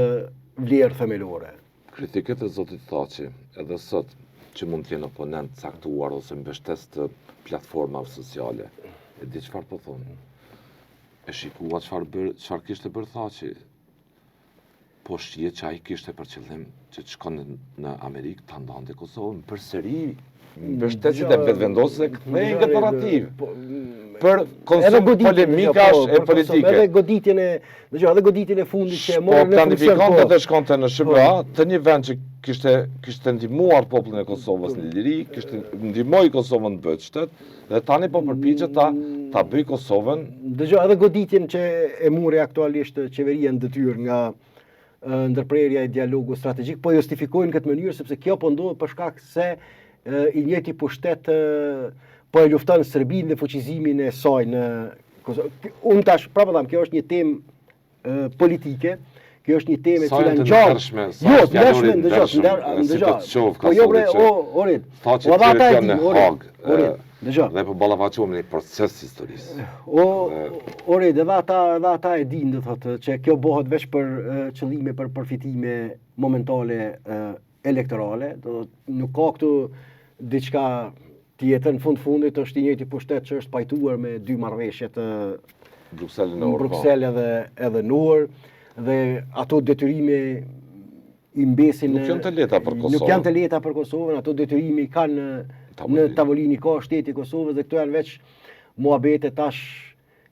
vlerë themelore. Kritikët e zotit Thaçi, edhe sot, që mund të jenë oponentë të caktuar ose mbështetës të platformave sociale, e di çfarë po thonë. E shikua çfarë bër, çfarë kishte bërë Thaçi. Po shihet që ai kishte për qëllim që të shkon në Amerikë ta ndante Kosovën përsëri mbështetësit e Vetëvendosjes e kthejnë këtë narrativë po, për konsum polemikash po, e politike. Edhe goditjen e, dëgjoj, edhe goditjen e fundit që e po, morën në funksion. Po planifikonte të shkonte në SHBA, po. të një vend që kishte kishte ndihmuar popullin e Kosovës në liri, kishte ndihmoi Kosovën të bëhet shtet dhe tani po përpiqet ta ta bëjë Kosovën. Dëgjoj, edhe goditjen që e mori aktualisht qeveria në detyrë nga. ndërprerja e dialogut strategjik, po justifikojnë në këtë mënyrë sepse kjo po ndodh për shkak se i njëjti pushtet po e lufton Serbinë dhe fuqizimin e saj në Kosovë. Unë tash prapë them, kjo është një temë politike, kjo është një temë e cila ngjall. Jo, të ndershme, ndëgjo, ndëgjo. Po jo bre, o, orit. Thaçi po ata e dinë, orit. Orit. Dëgjo. Dhe po ballafaqohemi në një proces të historisë. O, orit, edhe ata, edhe ata e dinë, do thotë, që kjo bëhet veç për qëllime, për përfitime momentale elektorale, do thotë, nuk ka këtu diçka tjetër, në fund fundit është i njëjti pushtet që është pajtuar me dy marrëveshje të Bruksel në Ohër. Bruksel edhe edhe në Ohër dhe ato detyrime i mbesin nuk janë të lehta për Kosovën. Nuk janë të lehta për Kosovën, ato detyrime i kanë në në tavolinë i ka shteti i Kosovës dhe këto janë veç muhabete tash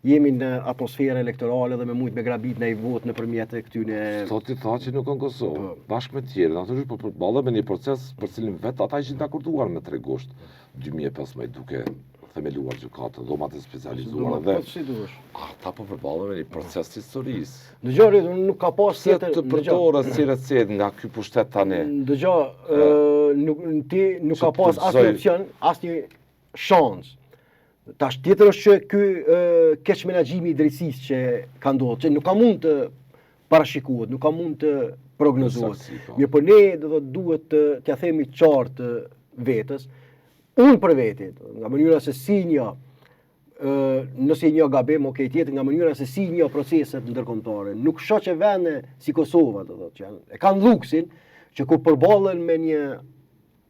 jemi në atmosferë elektorale dhe me mujt me grabit naj votë nëpërmjet këtyne... Sot i Thaçi nuk në Kosovë, po. bashkë me tjerë, natyrisht po përballet me një proces për cilin vetë ata ishin dakorduar me 3 gusht 2015 duke themeluar gjykatën, dhomat e specializuara dhe po, si duhesh. Ata po përballen me një proces të historisë. Dëgjo, nuk ka pas tjetër. Të përdoret si recetë nga ky pushtet tani. Dëgjo, nuk ti nuk ka pas asnjë opsion, asnjë shans. Tash tjetër është që ky keqmenaxhimi i drejtësisë që ka ndodhur, që nuk ka mund të parashikohet, nuk ka mund të prognozohet. Po. Mirëpo ne do të duhet të t'ia themi qartë vetes, unë për veti, nga mënyra se si një nëse i njoh gabim, ok, tjetër nga mënyra se si i njoh proceset ndërkombëtare. Nuk shoh që vende si Kosova, do të thotë, që janë, e kanë luksin që kur përballen me një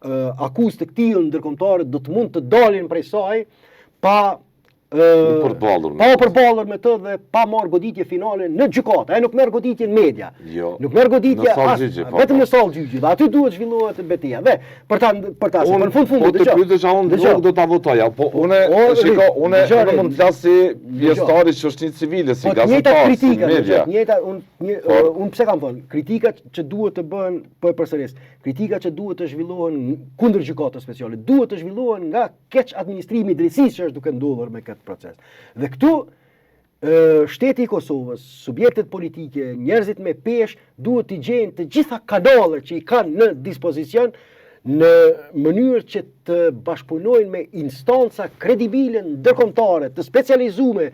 akuzë të këtillë ndërkombëtare do të mund të dalin prej saj pa u përballur pa u përballur me të dhe pa marr goditje finale në gjykatë. Ai nuk merr goditje në media. Jo. Nuk merr goditje as gjyqi, po, vetëm po. në sallë gjyqi. Dhe aty duhet zhvillohet beteja. Dhe për ta për ta për fund fundit, po të pyetësh a unë nuk do ta votoja. Po unë shiko, unë unë mund të flas si pjesëtar i shoqërisë civile, si po, gazetar, si media. Njëjta unë një, po. unë pse kam thënë, kritikat që duhet të bëhen, po e përsëris, Kritikat që duhet të zhvillohen kundër gjykatës speciale, duhet të zhvillohen nga keqadministrimi i drejtësisë që është duke ndodhur me këtë proces. Dhe këtu shteti i Kosovës, subjektet politike, njerëzit me peshë duhet t'i gjejnë të gjitha kanalet që i kanë në dispozicion në mënyrë që të bashkëpunojnë me instanca kredibile ndërkombëtare, të specializume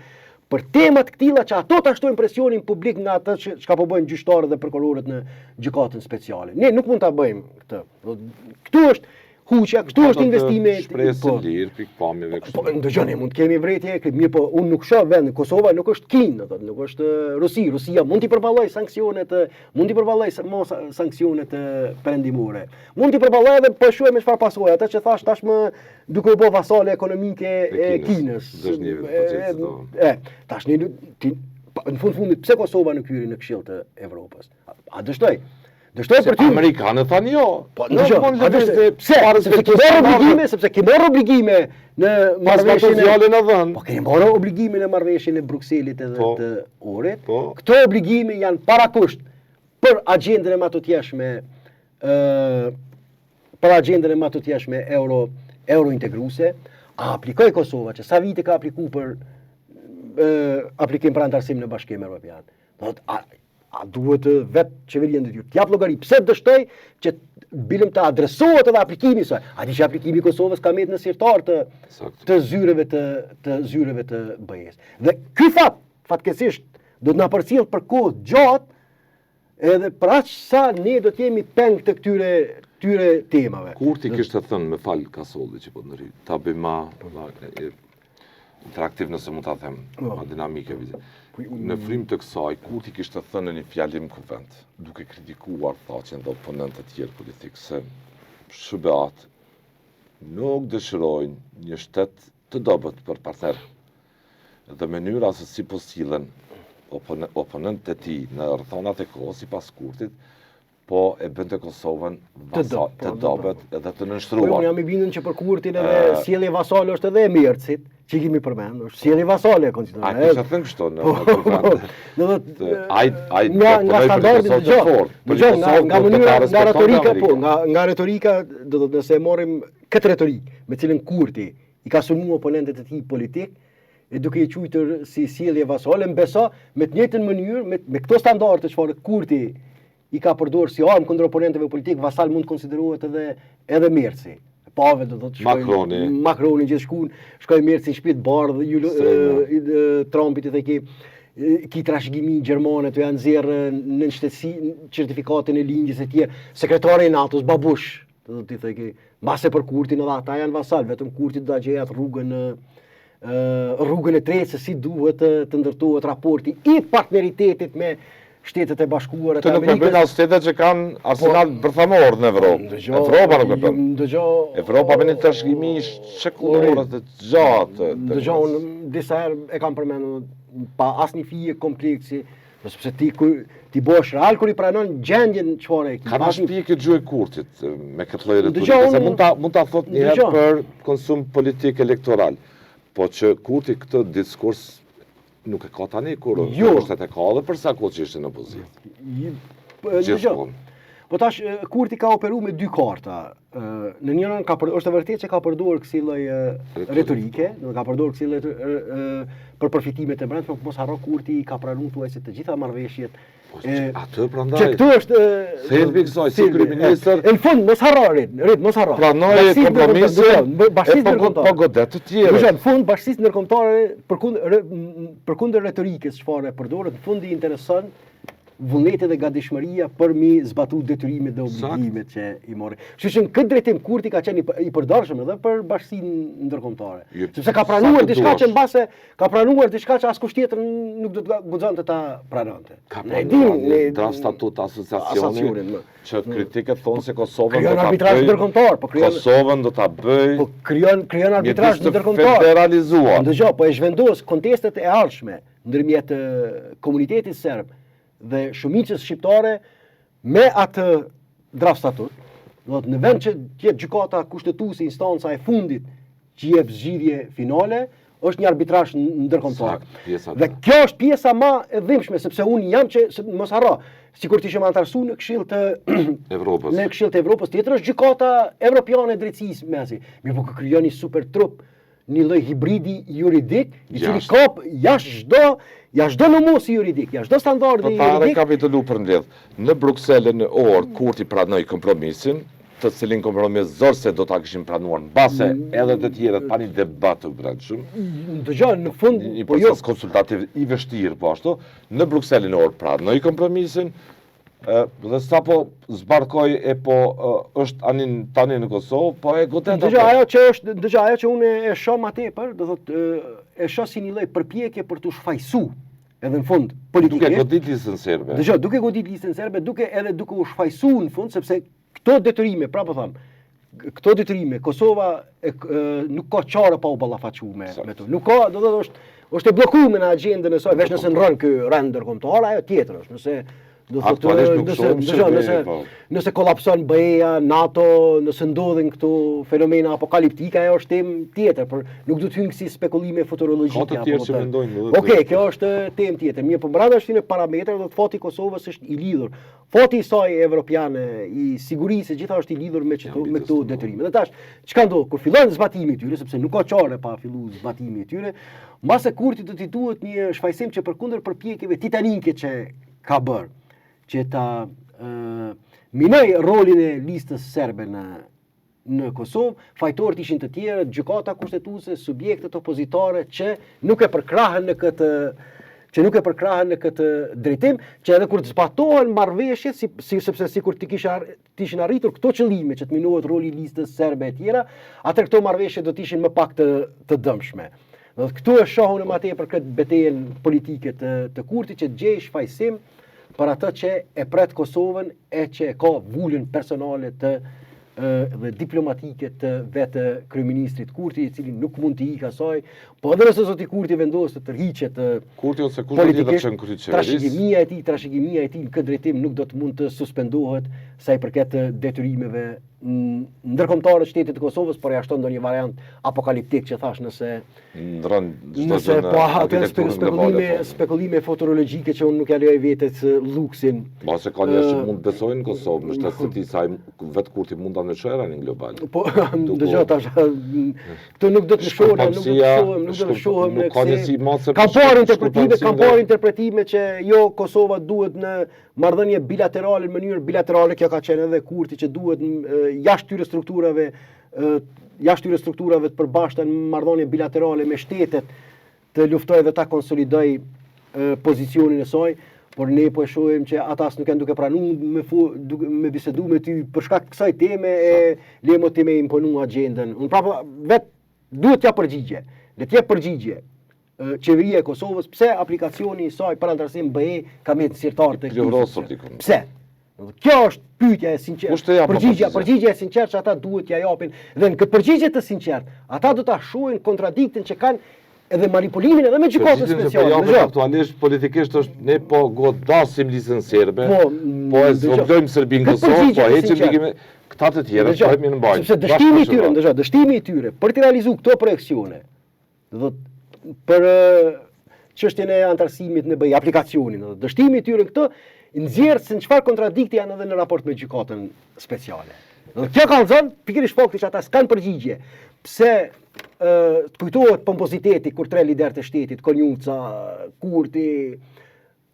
për tema të këtilla që ato ta shtojnë presionin publik nga atë që çka po bëjnë gjyqtarët dhe prokurorët në gjykatën speciale. Ne nuk mund ta bëjmë këtë. Këtu është huqja, këtu është investimi. Shprehjes së po. lirë, pikëpamjeve kështu. Po, ndëgjoni, mund të kemi vërejtje, mirëpo unë nuk shoh vend, Kosova nuk është Kinë, do thotë, nuk është Rusi, Rusia mund t'i përballojë sanksionet, mund t'i përballojë mos sanksionet perëndimore. Mund t'i përballojë edhe po shohim me çfarë pasoja, atë që thash tashmë duke u bë vasale ekonomike e Kinës. E, tash një, ti, në fund fundit, pse Kosova nuk hyri në Këshill të Evropës? A, a dështoi? Dështoi për ty. Amerikanët thanë jo. Po, në po në dështoi. Pse? Sepse ke marrë obligime, sepse ke marrë obligime në marrëveshjen e fjalën e dhënë. Po keni marrë obligime në marrëveshjen e Brukselit edhe po, të Ohrit. Po. Këto obligime janë parakusht për agjendën e matutjeshme ë për agjendën e matutjeshme euro eurointegruese, a aplikoi Kosova që sa vite ka apliku për e, aplikim për anëtarësim në Bashkim Evropian. Do të a, a duhet vetë qeveria në detyrë të jap llogari pse dështoi që bilem të adresohet edhe aplikimi i saj. A di që aplikimi i Kosovës ka mbetë në sirtar të të zyreve të të zyreve të BE-së. Dhe ky fat, fatkeqësisht, do të na përcjell për kohë gjatë Edhe për aq sa ne do të jemi peng të këtyre këtyre temave. Kurti kishte thënë, më fal Kasolli që po të ndërhyj, ta bëj ma, po. ma interaktiv nëse mund ta them, po. ma dinamike. Po, në frymë të kësaj, Kurti kishte thënë në një fjalim kuvend, duke kritikuar Thaçin dhe oponentët e tjerë politikë se SHBA-t nuk dëshirojnë një shtet të dobët për partner. Dhe mënyra se si po sillen oponentët e tij në rrethanat e kohës, sipas Kurtit, po e bënte Kosovën vasa, të po, dobët edhe të nënshtruar. Po, unë jam i bindur që për Kurtin edhe sjellje vasale është edhe e Mercit, që i kemi përmend, është sjellje vasale e konsideron. A kishte thënë kështu në po, kuvend? Do të ai ai nga nga standardi të gjë. Dëgjo, nga nga mënyra nga retorika po, nga nga retorika do të thotë nëse e marrim këtë retorikë me cilën Kurti i ka sulmuar oponentët e tij politik, e duke i quajtur si sjellje vasale, më beso, me të njëjtën mënyrë, me, me këto standarde çfarë Kurti. i ka përdorur si armë kundër oponentëve politikë, vasal mund të konsiderohet edhe edhe Merci. Pave do të thotë shkoi Macroni. Macroni gjithë shkun, shkoi Merci në shtëpi të bardhë, ju Trumpit i the ki ki trashëgimi gjermane të janë nxjerrë nënshtetësi, certifikatën e lindjes e tjerë, sekretari i NATO-s Babush, do të thotë ki, mbase për Kurtin edhe ata janë vasal, vetëm Kurti do ta gjejë atë rrugën rrugën e tretë se si duhet të, të ndërtohet raporti i partneritetit me Shtetet e Bashkuara të Amerikës. Këtë nuk e bëjnë as shtetet që kanë arsenal po, bërthamor në Evropë. Evropa nuk e bën. Dëgjo, Evropa me një trashëgimi shekullore të gjatë. Dëgjo, unë disa herë e kam përmendur pa asnjë fije kompleksi, Po sepse ti kur ti bëhesh real kur i pranon gjendjen çfarë e ke. Ka pas pikë gjuhë e Kurtit me këtë lloj retorike, se mund ta mund ta thotë një herë për konsum politik elektoral. Po që Kurti këtë diskurs nuk e ka tani kur jo. pushtet e ka edhe për sa kohë që ishte në opozitë. Po, Gjithmonë. Po tash Kurti ka operu me dy karta. Në njërën anë ka për, është e vërtetë që ka përdorur kësi lloj retorike, do ka përdorur kësi lloj për përfitimet e brendshme, por mos harro Kurti i ka pranuar thuajse të gjitha marrëveshjet. Po, e atë prandaj. Që këtu është thelbi i kësaj si kryeministër. Në fund mos harro rit, rit mos harro. Pranoi kompromisin, bashkësisë po, ndërkombëtare. Po godet të tjerë. Në fund bashkësisë ndërkombëtare përkundër përkundër retorikës çfarë e përdoret, në fund i intereson vullneti dhe gatishmëria për mi zbatu detyrimet dhe obligimet që i mori. Kështu që në këtë drejtim Kurti ka qenë i përdorshëm edhe për bashkësinë ndërkombëtare. Sepse ka pranuar diçka që mbase ka pranuar diçka që askush tjetër nuk do të guxonte ta pranonte. Ka pranuar një draft statut asociacioni që kritikët thonë se Kosovën do ta bëjë ndërkombëtar, po krijon Kosovën do ta bëjë po krijon krijon arbitrazh ndërkombëtar. Federalizuar. Dëgjo, po e zhvendos kontestet e ardhshme ndërmjet komunitetit serb dhe shumicës shqiptare me atë draft statut, do të në vend që të jetë gjykata kushtetuese instanca e fundit që jep zgjidhje finale, është një arbitrazh ndërkombëtar. Dhe kjo është pjesa më e dhimbshme sepse unë jam që se, mos harro, sikur të ishim anëtarësu në Këshill të Evropës. Në Këshill të Evropës, tjetër është gjykata evropiane e drejtësisë mesi. Mirëpo krijon një super trup një lloj hibridi juridik, i cili kap jashtë çdo jashtë çdo nomosi juridik, jashtë çdo standardi juridik. Po ta rekapitulu përmbledh. Në Bruksel në orë Kurti pranoi kompromisin, të cilin kompromis zor se do ta kishin pranuar mbase mm. edhe të tjerët pa një debat të brendshëm. Dëgjo, në fund një po jo. proces konsultativ i vështirë po ashtu, në Bruksel në orë pranoi kompromisin, Dhe sapo zbarkoi e po është ani tani në Kosovë, po e godet atë. Dëgjo, ajo që është, dëgjo, ajo që unë e shoh më tepër, do thotë e shoh si një lloj përpjekje për t'u shfajsu edhe në fund politikisht. Duke godit listën serbe. Dëgjo, duke godit listën serbe, duke edhe duke u shfajsu në fund sepse këto detyrime, prapë po them, këto detyrime Kosova e, e, nuk ka çare pa u ballafaqu me me to. Nuk ka, do të thotë është është e bllokuar në agjendën e saj, veç nëse ndrron ky rend ndërkombëtar, ajo tjetër është, nëse do të thotë nëse nëse nëse po. nëse kolapson BE-ja, NATO, nëse ndodhin këto fenomena apokaliptike, ajo është temë tjetër, por nuk do të hyjnë kësi spekulime futurologjike Ka të tjerë që mendojnë edhe. Okej, kjo është temë tjetër. Mirë, po brenda këtyre parametrave do të fati i Kosovës është i lidhur. Fati i saj evropian i sigurisë e gjitha është i lidhur me çto me këto detyrime. Dhe tash, çka ndodh kur fillon zbatimi i tyre, sepse nuk ka çare pa fillu zbatimi i tyre, mbase Kurtit do t'i duhet një shfajësim që përkundër përpjekjeve titanike që ka bërë, që ta ë minoj rolin e listës serbe në në Kosovë, fajtorët ishin të tjerët, gjykata kushtetuese, subjektet opozitare që nuk e përkrahën në këtë që nuk e përkrahën në këtë drejtim, që edhe kur të zbatohen marrëveshjet, si, si sepse sikur të kisha të ishin arritur këto qëllime që të minohet roli i listës serbe e tjera, atëherë këto marrëveshje do të ishin më pak të të dëmshme. Do të këtu e shoh unë më tepër këtë betejën politike të të Kurtit që të gjejë shfajësim për atë që e pret Kosovën e që e ka vulën personale të dhe diplomatike të vetë kryeministrit Kurti, i cili nuk mund t'i ikë asaj, po edhe nëse zoti Kurti vendos të tërhiqet Kurti ose kush do tjetër që në krye qeverisë, trashëgimia e tij, trashëgimia e tij në këtë drejtim nuk do të mund të suspendohet sa i përket detyrimeve ndërkombëtare të shtetit të Kosovës, përjashton ndonjë variant apokaliptik që thash nëse ndron çdo gjë në po ato janë spekulime, po. spekulime futurologjike që unë nuk ja lejoj vetes luksin. Po se ka njerëz që mund të besojnë në Kosovë, në shtet të tij sa vetë Kurti mund ta ndryshojë rendin global. Po, dëgjo tash, këtu nuk do të lëshohem, nuk do të lëshohem, nuk do të lëshohem në ka një si Kam parë interpretime, kam parë interpretime që jo Kosova duhet në marrëdhënie bilaterale në mënyrë bilaterale, kjo ka qenë edhe Kurti që duhet jashtë këtyre strukturave jashtë këtyre strukturave të përbashkëta në marrëdhënie bilaterale me shtetet të luftojë dhe ta konsolidojë pozicionin e saj, por ne po e shohim që ata as nuk janë duke pranu me fu, duke, me bisedu me ty për shkak të kësaj teme e le më ti me imponu agjendën. Unë prapë vet duhet t'jap përgjigje. Le të jep përgjigje qeveria e Kosovës pse aplikacioni i saj për anëtarësim BE ka mbetë në sirtar të këtij. Pse? Kjo është pyetja e sinqertë. Përgjigja, përgjigja e sinqertë që ata duhet t'ia japin dhe në këtë përgjigje të sinqertë, ata do ta shohin kontradiktën që kanë edhe manipulimin edhe me gjykatën speciale. Përgjigjen që po aktualisht politikisht është ne po godasim listën serbe, po, po e zvogëlojmë Serbinë në Kosovë, po heqim ndikimin këta të tjerë, po e mirëmbajnë. Sepse dështimi i tyre, dëgjo, dështimi i tyre për të realizuar këto projeksione, Do thotë për çështjen e anëtarësimit në BE, aplikacionin, do thotë dështimi i tyre këto nxjerr se në çfarë kontradikte janë edhe në raport me gjykatën speciale. Do thotë kjo kallzon pikërisht fakti që ata s'kan përgjigje. Pse ë të kujtohet pompoziteti kur tre liderët e shtetit, Konjufca, Kurti,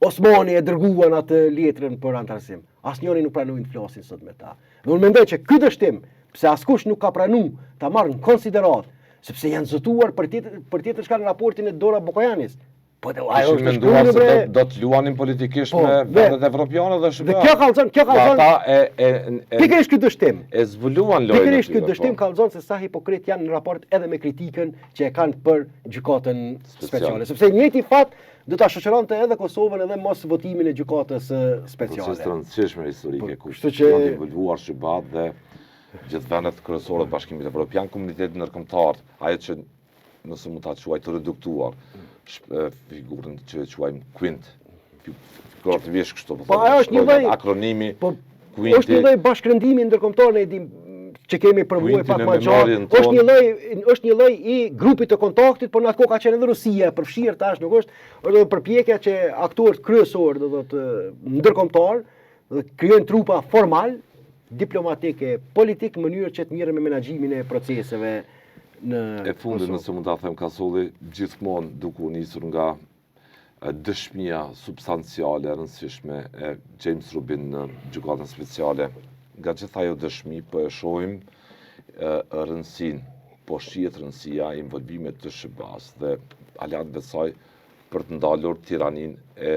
Osmani e dërguan atë letrën për anëtarësim. Asnjëri nuk pranojnë të flasin sot me ta. Dhe unë mendoj që ky dështim, pse askush nuk ka pranu ta marrë në konsideratë, sepse janë zotuar për tjetër për tjetër çka në raportin e Dora Bakojanis. Po dhe ajo është menduar se do, do të luanin politikisht po, me vendet evropiane dhe SHBA. Dhe kjo kallzon, kjo kallzon. Ata e e, e pikërisht ky dështim. E zbuluan lojën. Pikërisht ky dështim po. kallzon se sa hipokrit janë në raport edhe me kritikën që e kanë për gjykatën speciale. Sepse i njëjti fat do ta shoqëronte edhe Kosovën edhe mos votimin e gjykatës speciale. Proces të rëndësishme historike, po, ku kështu që janë involvuar SHBA dhe gjithë vendet kryesore të Bashkimit Evropian, komunitetit ndërkombëtar, ajo që nëse mund ta quaj të reduktuar figurën që e quajmë Quint, figurativisht kështu po, po ajo është një lloj akronimi po Quinti, është një lloj bashkërendimi ndërkombëtar ne e dim që kemi përvojë pak më gjatë. Është një lloj është një lloj i grupit të kontaktit, por në atë kohë ka qenë edhe Rusia e përfshirë tash nuk është, është edhe përpjekja që aktorët kryesorë, do thotë ndërkombëtar, dhe krijojnë trupa formal, diplomatik e politik në mënyrë që të merren me menaxhimin e proceseve në E fundit, nëse mund ta them Kasolli, gjithmonë duke u nisur nga dëshmia substanciale e rëndësishme e James Rubin në gjykatën speciale. Nga gjithë ajo dëshmi po e shohim rëndësinë, po shihet rëndësia e involvimit të SHBA-s dhe aleatëve të saj për të ndalur tiraninë e,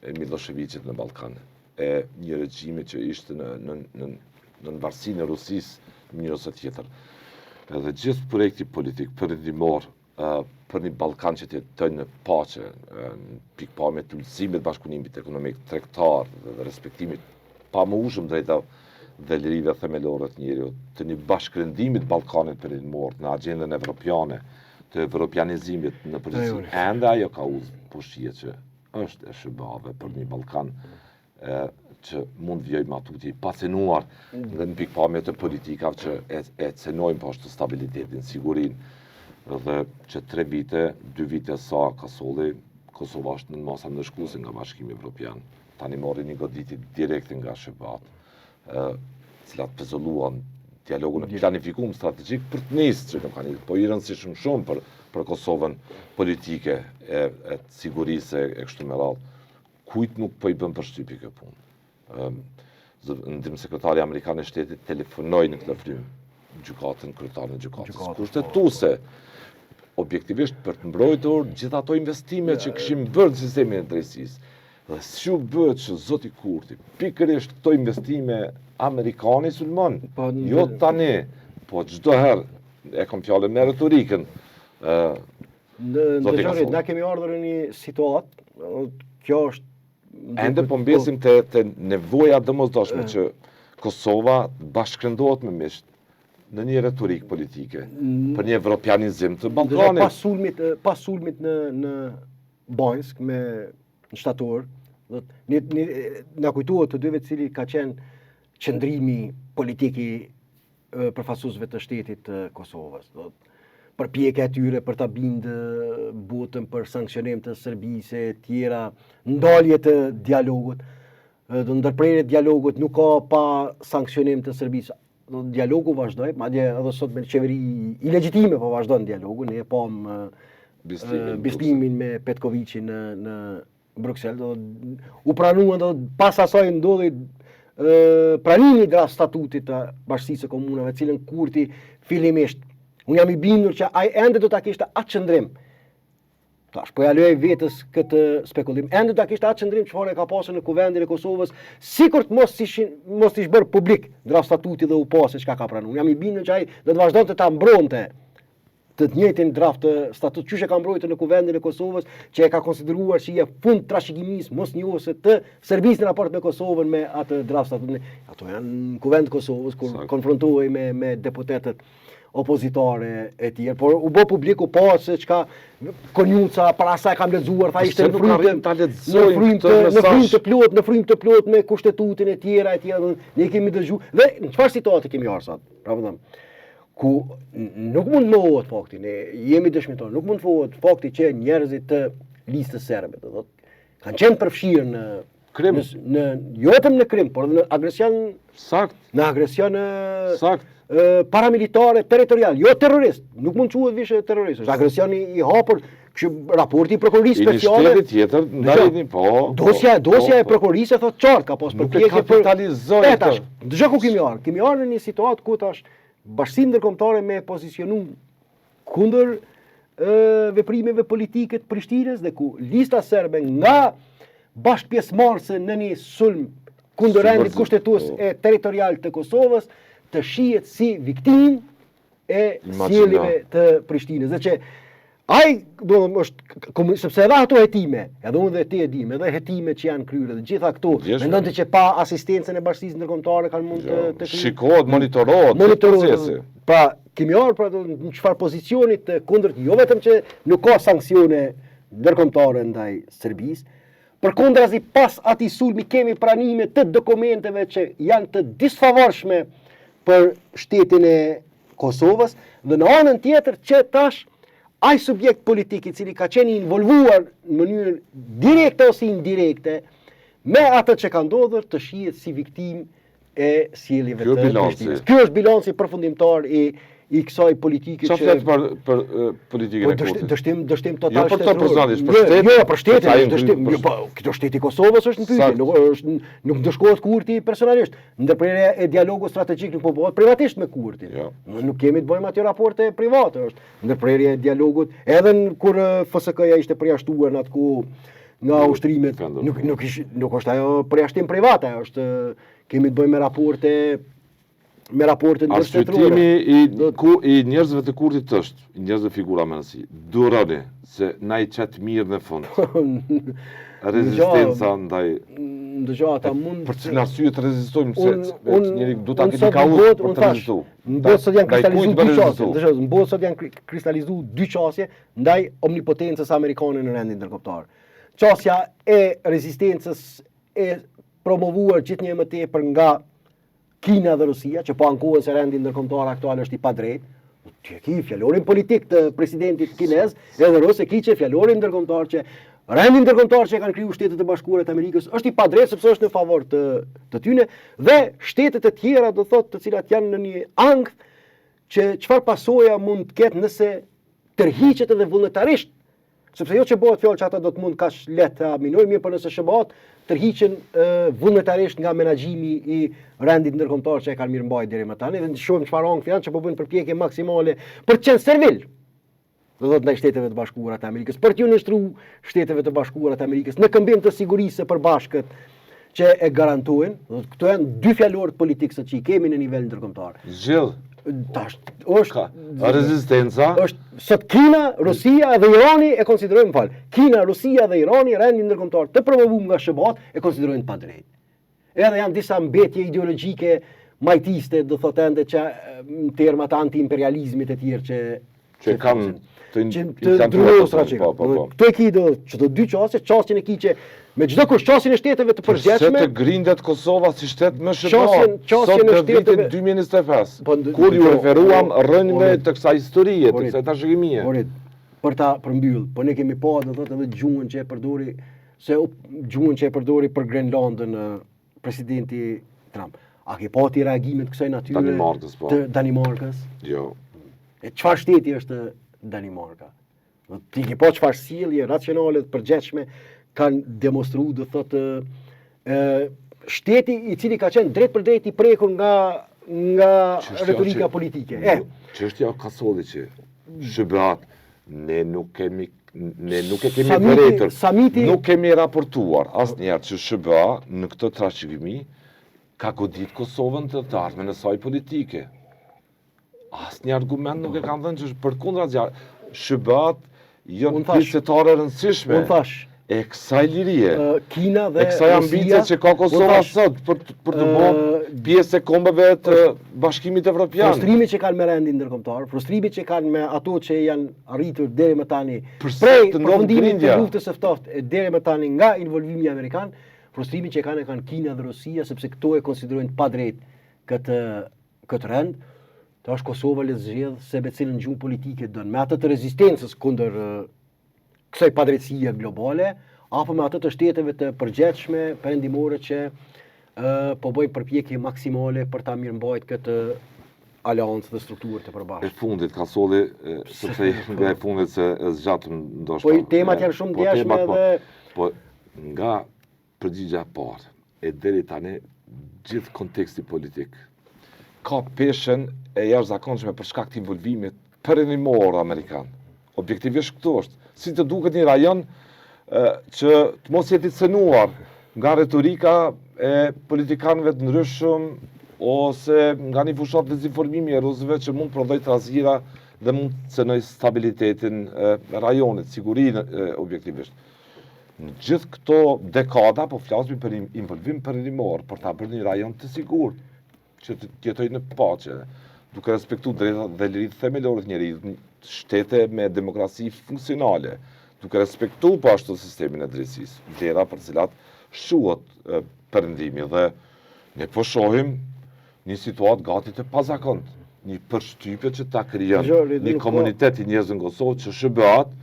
e Millosheviqit në Ballkan, e një regjimi që ishte në në në në varësinë e Rusisë në mënyrë ose tjetër. Edhe gjithë projekti politik perëndimor për një Ballkan që të jetojë në paqe, në pikëpamje të lulëzimit bashkëpunimit ekonomik, tregtar dhe respektimit pamohueshëm drejtave dhe lirive themelore të njeriut, të një bashkërendimit Ballkanit Perëndimor në agjendën evropiane, të evropianizimit në përgjithësi, ende ajo kauzë po shihet që është e SHBA-ve për një Ballkan e, që mund të vijojë ma tutje i pacenuar dhe në pikëpamje të politikave që e, e cenojnë po ashtu stabilitetin, sigurinë dhe që tre vite, dy vite sa Kasolli, Kosova është në masa ndëshkuese nga Bashkimi Evropian. Tani mori një goditje direkte nga SHBA-t, të cilat pezulluan dialogun e planifikum strategjik për të nisë që nuk ka nisë, po i rëndësishëm shumë për, për Kosovën politike e, e sigurisë e, e kështu me radhë. Kujt nuk po i bën përshtypje kjo punë? Ndihmësekretari amerikan i shtetit telefonoi në këtë frymë gjykatën, kryetarin e gjykatës po. kushtetuese, objektivisht për të mbrojtur gjithë ato investime që kishim bërë në sistemin e drejtësisë. Dhe si u bëhet që zoti Kurti, pikërisht këto investime amerikane i sulmon, po, jo tani, po çdo herë, e kom fjalën me retorikën, Në dëgjoni, na kemi ardhur në një situatë, kjo është Ende po mbesim te te nevoja e domosdoshme që Kosova bashkërendohet me miqtë në një retorikë politike për një evropianizim të Ballkanit. Pas sulmit pas sulmit në në Banjskë me në shtator, do të ne ne na kujtohet të dyve cili ka qenë qëndrimi politik i. përfaqësuesve të shtetit të Kosovës. Do përpjekja e tyre për ta bindë botën për sanksionim të Serbisë e tjera, ndalje të dialogut, do ndërprerje të dialogut nuk ka pa sanksionim të Serbisë. Do dialogu vazhdoi, madje edhe sot me qeveri ilegjitime po vazhdon dialogu, ne e pamë Bislimin, bislimin me Petkoviqin në në Bruksel, do u pranuan do pas asaj ndodhi pranimi i draft statutit të Bashkësisë së Komunave, cilën Kurti fillimisht unë jam i bindur që ai ende do ta kishte atë qëndrim. Tash po ja lë vetes këtë spekulim. Ende do ta kishte atë qëndrim çfarë e ka pasur në Kuvendin e Kosovës, sikur të mos ishin mos të ish bërë publik draft statuti dhe u pa se çka ka pranuar. Jam i bindur që ai do të vazhdonte ta mbronte të njëjtin draft statut qysh e ka mbrojtur në Kuvendin e Kosovës, që e ka konsideruar si i jep fund trashëgimisë mosnjohëse të Serbisë në raport me Kosovën me atë draft statut. Ato janë në Kuvend të Kosovës kur konfrontohej me me deputetët opozitare e tjerë, por u bë publik u pa se çka Konjufca para asaj kam lexuar, tha ishte në frymë ta lexojmë në frymë të në frymë të plotë, në frymë të plotë me kushtetutën e tjera e tjera, ne kemi dëgjuar dhe në çfarë situate kemi ardhur sot? Pra po them, ku nuk mund të mohohet fakti, ne jemi dëshmitarë, nuk mund të mohohet fakti që njerëzit të listës serbe, do thotë, kanë qenë përfshirë në krim, në, në jo vetëm në krim, por edhe në agresion sakt, në agresion sakt paramilitare territorial, jo terrorist, nuk mund të quhet vishe terrorist, është agresion i, i hapur, kështu raporti i prokurorisë speciale. I një shteti tjetër, ndaj po. Dosja, po, dosja po, e prokurorisë thotë qartë, ka pas përpjekje për kapitalizoi. E tash, dëgjo ku kemi ardhur. Kemi ardhur në një situatë ku tash bashkësinë ndërkombëtare me pozicionu kundër veprimeve politike të Prishtinës dhe ku lista serbe nga bashkëpjesëmarrëse në një sulm kundër rendit kushtetues po. e territorial të Kosovës të shihet si viktimë e sjelljeve të Prishtinës. Dhe që ai do të është komun, sepse edhe ato hetime, edhe unë dhe ti e dimë, edhe hetime që janë kryer dhe gjitha këto, mendon ti që pa asistencën e bashkësisë ndërkombëtare kanë mund të jo, të shikohet, monitorohet, monitorohet. Pra, kemi ardhur pra në çfarë pozicioni të kundërt, jo vetëm që nuk ka sanksione ndërkombëtare ndaj Serbisë, Përkundrazi pas atij sulmi kemi pranime të dokumenteve që janë të disfavorshme për shtetin e Kosovës dhe në anën tjetër që tash ai subjekt politik i cili ka qenë i involvuar në mënyrë direkte ose indirekte me atë që ka ndodhur të shihet si viktimë e sjelljeve të Prishtinës. Ky është bilanci përfundimtar i i kësaj politike që Çfarë flet për për politikën po, e Kurtit? Dështim, dështim total jo për të personalisht, për shtetin. Jo, për shtetin, dështim. Jo, po, këto shteti i Kosovës është në pyetje, nuk është nuk ndëshkohet Kurti personalisht. Ndërprerja e dialogut strategjik nuk po bëhet privatisht me Kurtin. Jo. Nuk kemi të bëjmë aty raporte private, është ndërprerja e dialogut edhe kur FSK-ja ishte përjashtuar në atë kohë nga ushtrimet, nuk nuk ish, nuk është ajo përjashtim privat, ajo është kemi të bëjmë me raporte me raporte ndërshtetërore. Arsyetimi i ku i njerëzve të Kurtit është, i njerëzve figura me rëndësi. Duroni se na i qet mirë në fund. Rezistenca ndaj Ndëgjo ata mund për cilën arsye të rezistojmë se njëri do ta ketë kauzë për të rezistuar. Në botë sot janë kristalizu dy qasje, ndëgjo, në botë sot janë kristalizu dy qasje ndaj omnipotencës amerikane në rendin ndërkombëtar. Qasja e rezistencës e promovuar gjithnjë më tepër nga Kina dhe Rusia, që po ankohen se rendi ndërkombëtar aktual është i padrejtë, ti e ki fjalorin politik të presidentit kinez, edhe rus e ki që fjalorin ndërkombëtar që rendi ndërkombëtar që e kanë kriju Shtetet e Bashkuara të Amerikës është i padrejtë sepse është në favor të të tyne dhe shtetet e tjera do thotë të cilat janë në një ankth që çfarë pasoja mund të ketë nëse tërhiqet edhe vullnetarisht Sepse jo që bëhet fjalë që ata do të mund kaq lehtë ta minojnë, mirë, por nëse SHBA-t tërhiqen vullnetarisht nga menaxhimi i rendit ndërkombëtar që e kanë mirëmbajt deri më tani dhe ne shohim çfarë ankthi janë që po bëjnë përpjekje maksimale për të qenë servil. Do thotë ndaj Shteteve të Bashkuara të Amerikës, për t'ju nënshtruar Shteteve të Bashkuara të Amerikës në këmbim të sigurisë së përbashkët që e garantojnë, do të këto janë dy fjalorët politikë sot që i kemi në nivel ndërkombëtar. Zgjidh. Tash është ka rezistenca. Është sot Kina, Rusia dhe Irani e konsiderojnë, më fal. Kina, Rusia dhe Irani rendin ndërkombëtar të promovuar nga SHBA-t e konsiderojnë të padrejtë. Edhe janë disa mbetje ideologjike majtiste, do thotë ende që në terma të anti-imperializmit e tjerë që. Që kanë të të ndryshuar që. Po, po, po. Këto e ki do që të dy qasje, qasjen e ki që me çdo kusht qasjen e shteteve të përgjegjshme. Pse të grindet Kosova si shtet me SHBA? Qasjen, qasjen e shteteve vitin 2025. Po, kur iu referuam rrënjëve të kësaj historie, të kësaj trashëgimie. Orit, për ta përmbyll, po ne kemi pa do thotë edhe gjuhën që e përdori se gjuhën që e përdori për Grenlandën presidenti Trump. A ke pa ti reagimet kësaj natyre? Danimarkës, po. Të Danimarkës? Jo. E çfarë shteti është Danimarka? Do ti ke pa çfarë sjellje racionale të përgjegjshme kanë demonstruar, do thotë ë shteti i cili ka qenë drejtpërdrejt i prekur nga nga retorika politike. E, çështja Kasolli që SHBA-t ne nuk kemi ne nuk e kemi vërejtur, samiti, nuk kemi raportuar asnjëherë që SHBA në këtë trashëgimi ka godit Kosovën të të ardhmen e saj politike. Asnjë argument nuk e kanë dhënë që përkundrazi, SHBA-t janë pjesëtare e rëndësishme. Unë thash, e kësaj lirie, Kina dhe e kësaj ambicie që ka Kosova sot për për t'u bërë pjesë e kombeve të Bashkimit Evropian. Frustrimi që kanë me rendin ndërkombëtar, frustrimi që kanë me ato që janë arritur deri më tani, prej përfundimit të luftës së ftohtë e deri më tani nga involvimi amerikan, frustrimi që kanë e kanë Kina dhe Rusia sepse këto e konsiderojnë të padrejtë këtë këtë rend, tash Kosova le të zgjedh se me cilën gjuhë politike don, me atë të rezistencës kundër kësaj padrejtësie globale, apo me atë të shteteve të përgjegjshme perëndimore që ë po bëjnë përpjekje maksimale për ta mirëmbajt këtë aleancë dhe strukturë të përbashkët. E fundit Kasolli, sepse nga e fundit se e zgjatëm ndoshta. Po temat janë shumë po, ndjeshme po, dhe po nga përgjigja e parë e deri tani gjithë konteksti politik ka peshën e jashtëzakonshme për shkak të involvimit perëndimor amerikan. Objektivisht këtu është. Si të duket një rajon që të mos jetë i cenuar nga retorika e politikanëve të ndryshëm ose nga një fushatë dezinformimi e rusëve që mund të prodhojë trazira dhe mund të cenojë stabilitetin e rajonit, sigurinë objektivisht. Në gjithë këto dekada po flasim për involvim perëndimor, për ta bërë një rajon të sigurt, që të jetojë në paqe, duke respektuar drejtat dhe liritë themelore të njeriut, shtete me demokraci funksionale, duke respektuar po ashtu sistemin e drejtësisë, vlera për të cilat shquhet perëndimi dhe ne po shohim një situatë gati të pazakontë, një përshtypje që ta krijon një komunitet i njerëzve në Kosovë që SHBA-t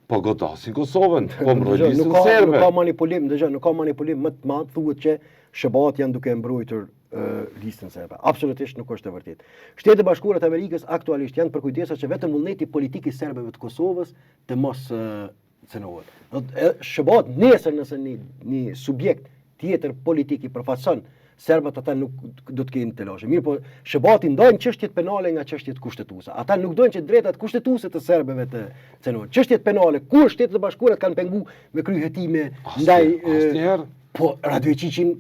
po godasin Kosovën, po mbrojnë listën serbe. Nuk ka manipulim, dëgjo, nuk ka manipulim më të madh thuhet që SHBA-t janë duke mbrojtur listën serbe. Absolutisht nuk është e vërtetë. Shtetet e Bashkuara të Amerikës aktualisht janë përkujdesur që vetëm vullneti politik i serbëve të Kosovës të mos cenohet. Do të SHBA-t nesër nëse një një subjekt tjetër politik i përfaqëson serbët ata nuk do të kenë telashe. Mirëpo, SHBA-t i ndajnë çështjet penale nga çështjet kushtetuese. Ata nuk dojnë që drejtat kushtetuese të serbëve të cenohen. Çështjet penale, kur Shtetet e Bashkuara kanë pengu me kry hetime ndaj asnjëherë. Po Radoiçiqin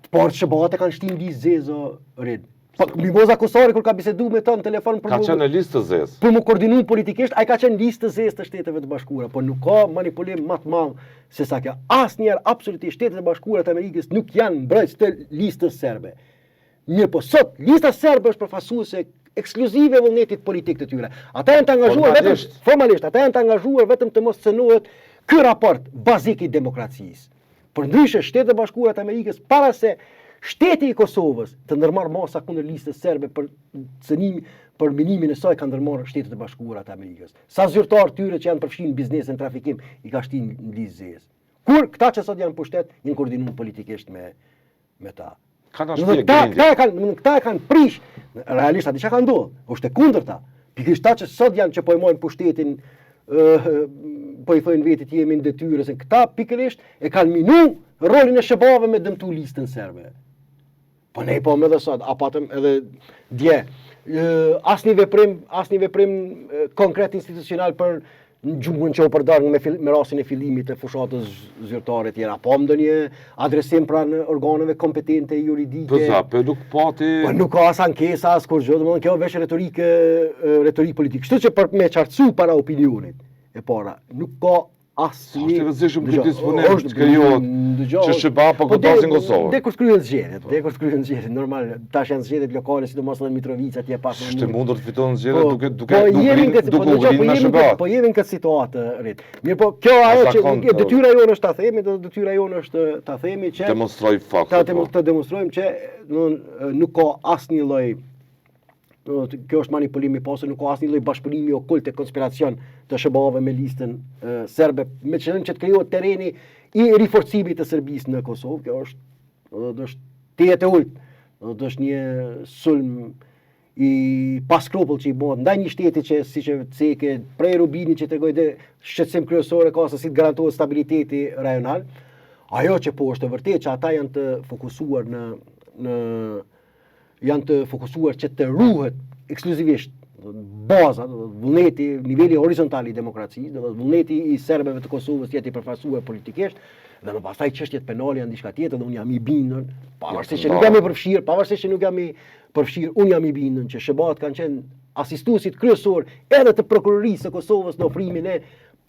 Të parët SHBA-të e kanë shti në listë zezë, Rid. Po, Mimoza Kusari, kur ka bisedu me të në telefon për Ka qenë në listë të zezë. Për m'u koordinu politikisht, ai ka qenë në listë të zezë të Shteteve të Bashkuara, po nuk ka manipulim më të madh se sa kjo. Asnjëherë absolutisht Shtetet e Bashkuara të Amerikës nuk janë mbrojtës të listës serbe. Mirëpo sot lista serbe është përfaqësuese ekskluzive e vullnetit politik të tyre. Ata janë të angazhuar vetëm formalisht, ata janë të angazhuar vetëm të mos cenohet ky raport bazik i demokracisë. Përndryshe, Shtetet e Bashkuara të Amerikës para se shteti i Kosovës të ndërmarrë masa kundër listës serbe për cënim për minimin e saj kanë ndërmarrë Shtetet e Bashkuara të Amerikës. Sa zyrtarë tyre që janë përfshirë në biznese në trafikim i ka shti në listë zezë. Kur këta që sot janë pushtet, janë koordinuar politikisht me me ta. Ka na shpjeg këta, këta e kanë, këta e kanë prish. Realisht aty çka ka ndodhur? Është e kundërta. Pikërisht ata që sot janë që po e majnë pushtetin, ë po i thojnë vetit jemi në detyrë, se këta pikërisht e kanë minu rolin e SHBA-ve me dëmtu listën serbe. Po ne i pamë edhe sot, a patëm edhe dje. Asnjë veprim, asnjë veprim konkret institucional për në gjuhën që u përdor me, me rastin e fillimit të fushatës zyrtare e tjera. Po ndonjë adresim pranë organeve kompetente juridike. Po sa, po nuk pati. Po nuk ka as ankesa as kurrgjë, domethënë kjo veç retorikë retorikë politike. Kështu që për me qartësu para opinionit e para, nuk ka Asnjë. Është i rrezikshëm ky disponim që krijohet që SHBA po, po godasin Kosovën. Deri kur të kryhen zgjedhjet, deri kur të kryhen zgjedhjet, normal, tash janë zgjedhjet lokale, sidomos edhe në Mitrovicë atje pas. Është e mundur të fiton zgjedhjet po, duke duke po, duke duke duke u ngritur me SHBA. Po jemi në këtë situatë rrit. Mirëpo, kjo ajo që detyra jonë është ta themi, do detyra jonë është ta themi që demonstroj faktet. Ta po. të demonstrojmë që nuk ka asnjë lloj Do të thotë, kjo është manipulim i pastër, nuk ka asnjë lloj bashkëpunimi okult e konspiracion të SHBA-ve me listën e, serbe, me qëllim që të krijohet terreni i riforcimit të Serbisë në Kosovë, kjo është, do të thotë, është tejet e ulët. Do të thotë, është një sulm i paskrupull që i bëhet ndaj një shteti që siç e ceke prej Rubinit që tregoi dhe shqetësim kryesor e ka se si të garantohet stabiliteti rajonal. Ajo që po është e vërtetë që ata janë të fokusuar në në janë të fokusuar që të ruhet ekskluzivisht baza, do të vullneti, niveli horizontal i demokracisë, do të vullneti i serbëve të Kosovës të jetë i përfaqësuar politikisht, dhe më pastaj çështjet penale janë diçka tjetër dhe unë jam i bindur, pavarësisht që nuk jam i përfshirë, pavarësisht që nuk jam i përfshirë, unë jam i bindur që SHBA-t kanë qenë asistuesit kryesor edhe të prokurorisë së Kosovës në ofrimin e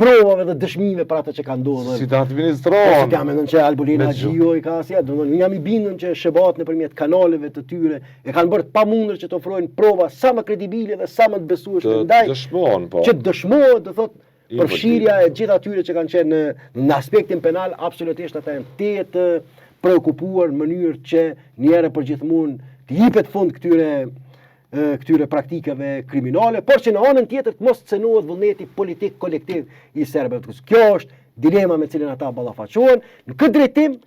provave dhe dëshmive për atë që ka ndodhur. Si të administrohen? Po, si ta mendon që Albulena Haxhiu i ka si atë, do unë jam i bindur që SHBA-t nëpërmjet kanaleve të tyre e kanë bërë të pamundur që të ofrojnë prova sa më kredibile dhe sa më të besueshme ndaj. Të dëshmohen, po. Që të dëshmohet, do thotë përfshirja e gjithë atyre që kanë qenë në në aspektin penal, absolutisht ata janë tejet të preokupuar në mënyrë që një herë për gjithmonë të jipet fund këtyre këtyre praktikave kriminale, por që në anën tjetër të mos cenohet vullneti politik kolektiv i serbëve të Kosovës. Kjo është dilema me cilën ata ballafaqohen. Në këtë drejtim,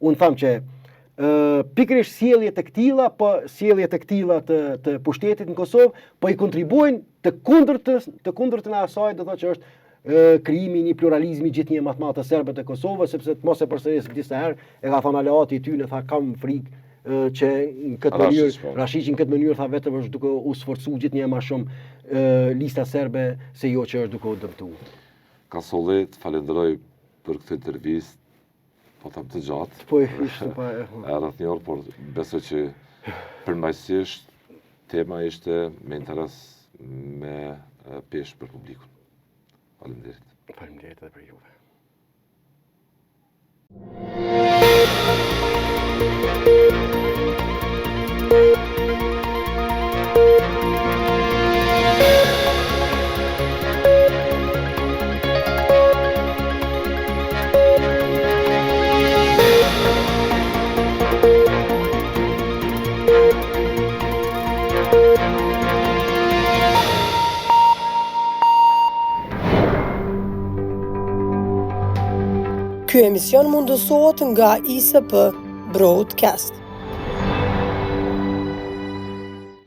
unë tham që ë pikërisht sjellje të këtilla, po sjellje të këtilla të të pushtetit në Kosovë, po i kontribuojnë të kundërtës, të kundërtën e asaj, do thotë që është krijimi i një pluralizmi gjithnjë më të madh të serbët e Kosovës, sepse të mos e përsëris disa herë, e ka thënë aleati i tyre, tha kam frikë që në këtë mënyrë, po. Rashiqi në këtë mënyrë tha vetëm është duke u sforcuar gjithnjë më shumë lista serbe se jo që është duke u dëmtuar. Kasolli, të falenderoj për këtë intervistë, po them të gjatë. Po ishte pa. Rreth një orë, por besoj që përmbajtësisht tema ishte me interes me peshë për publikun. Faleminderit. Faleminderit edhe për juve. Ky emision mundësohet nga ISP Broadcast.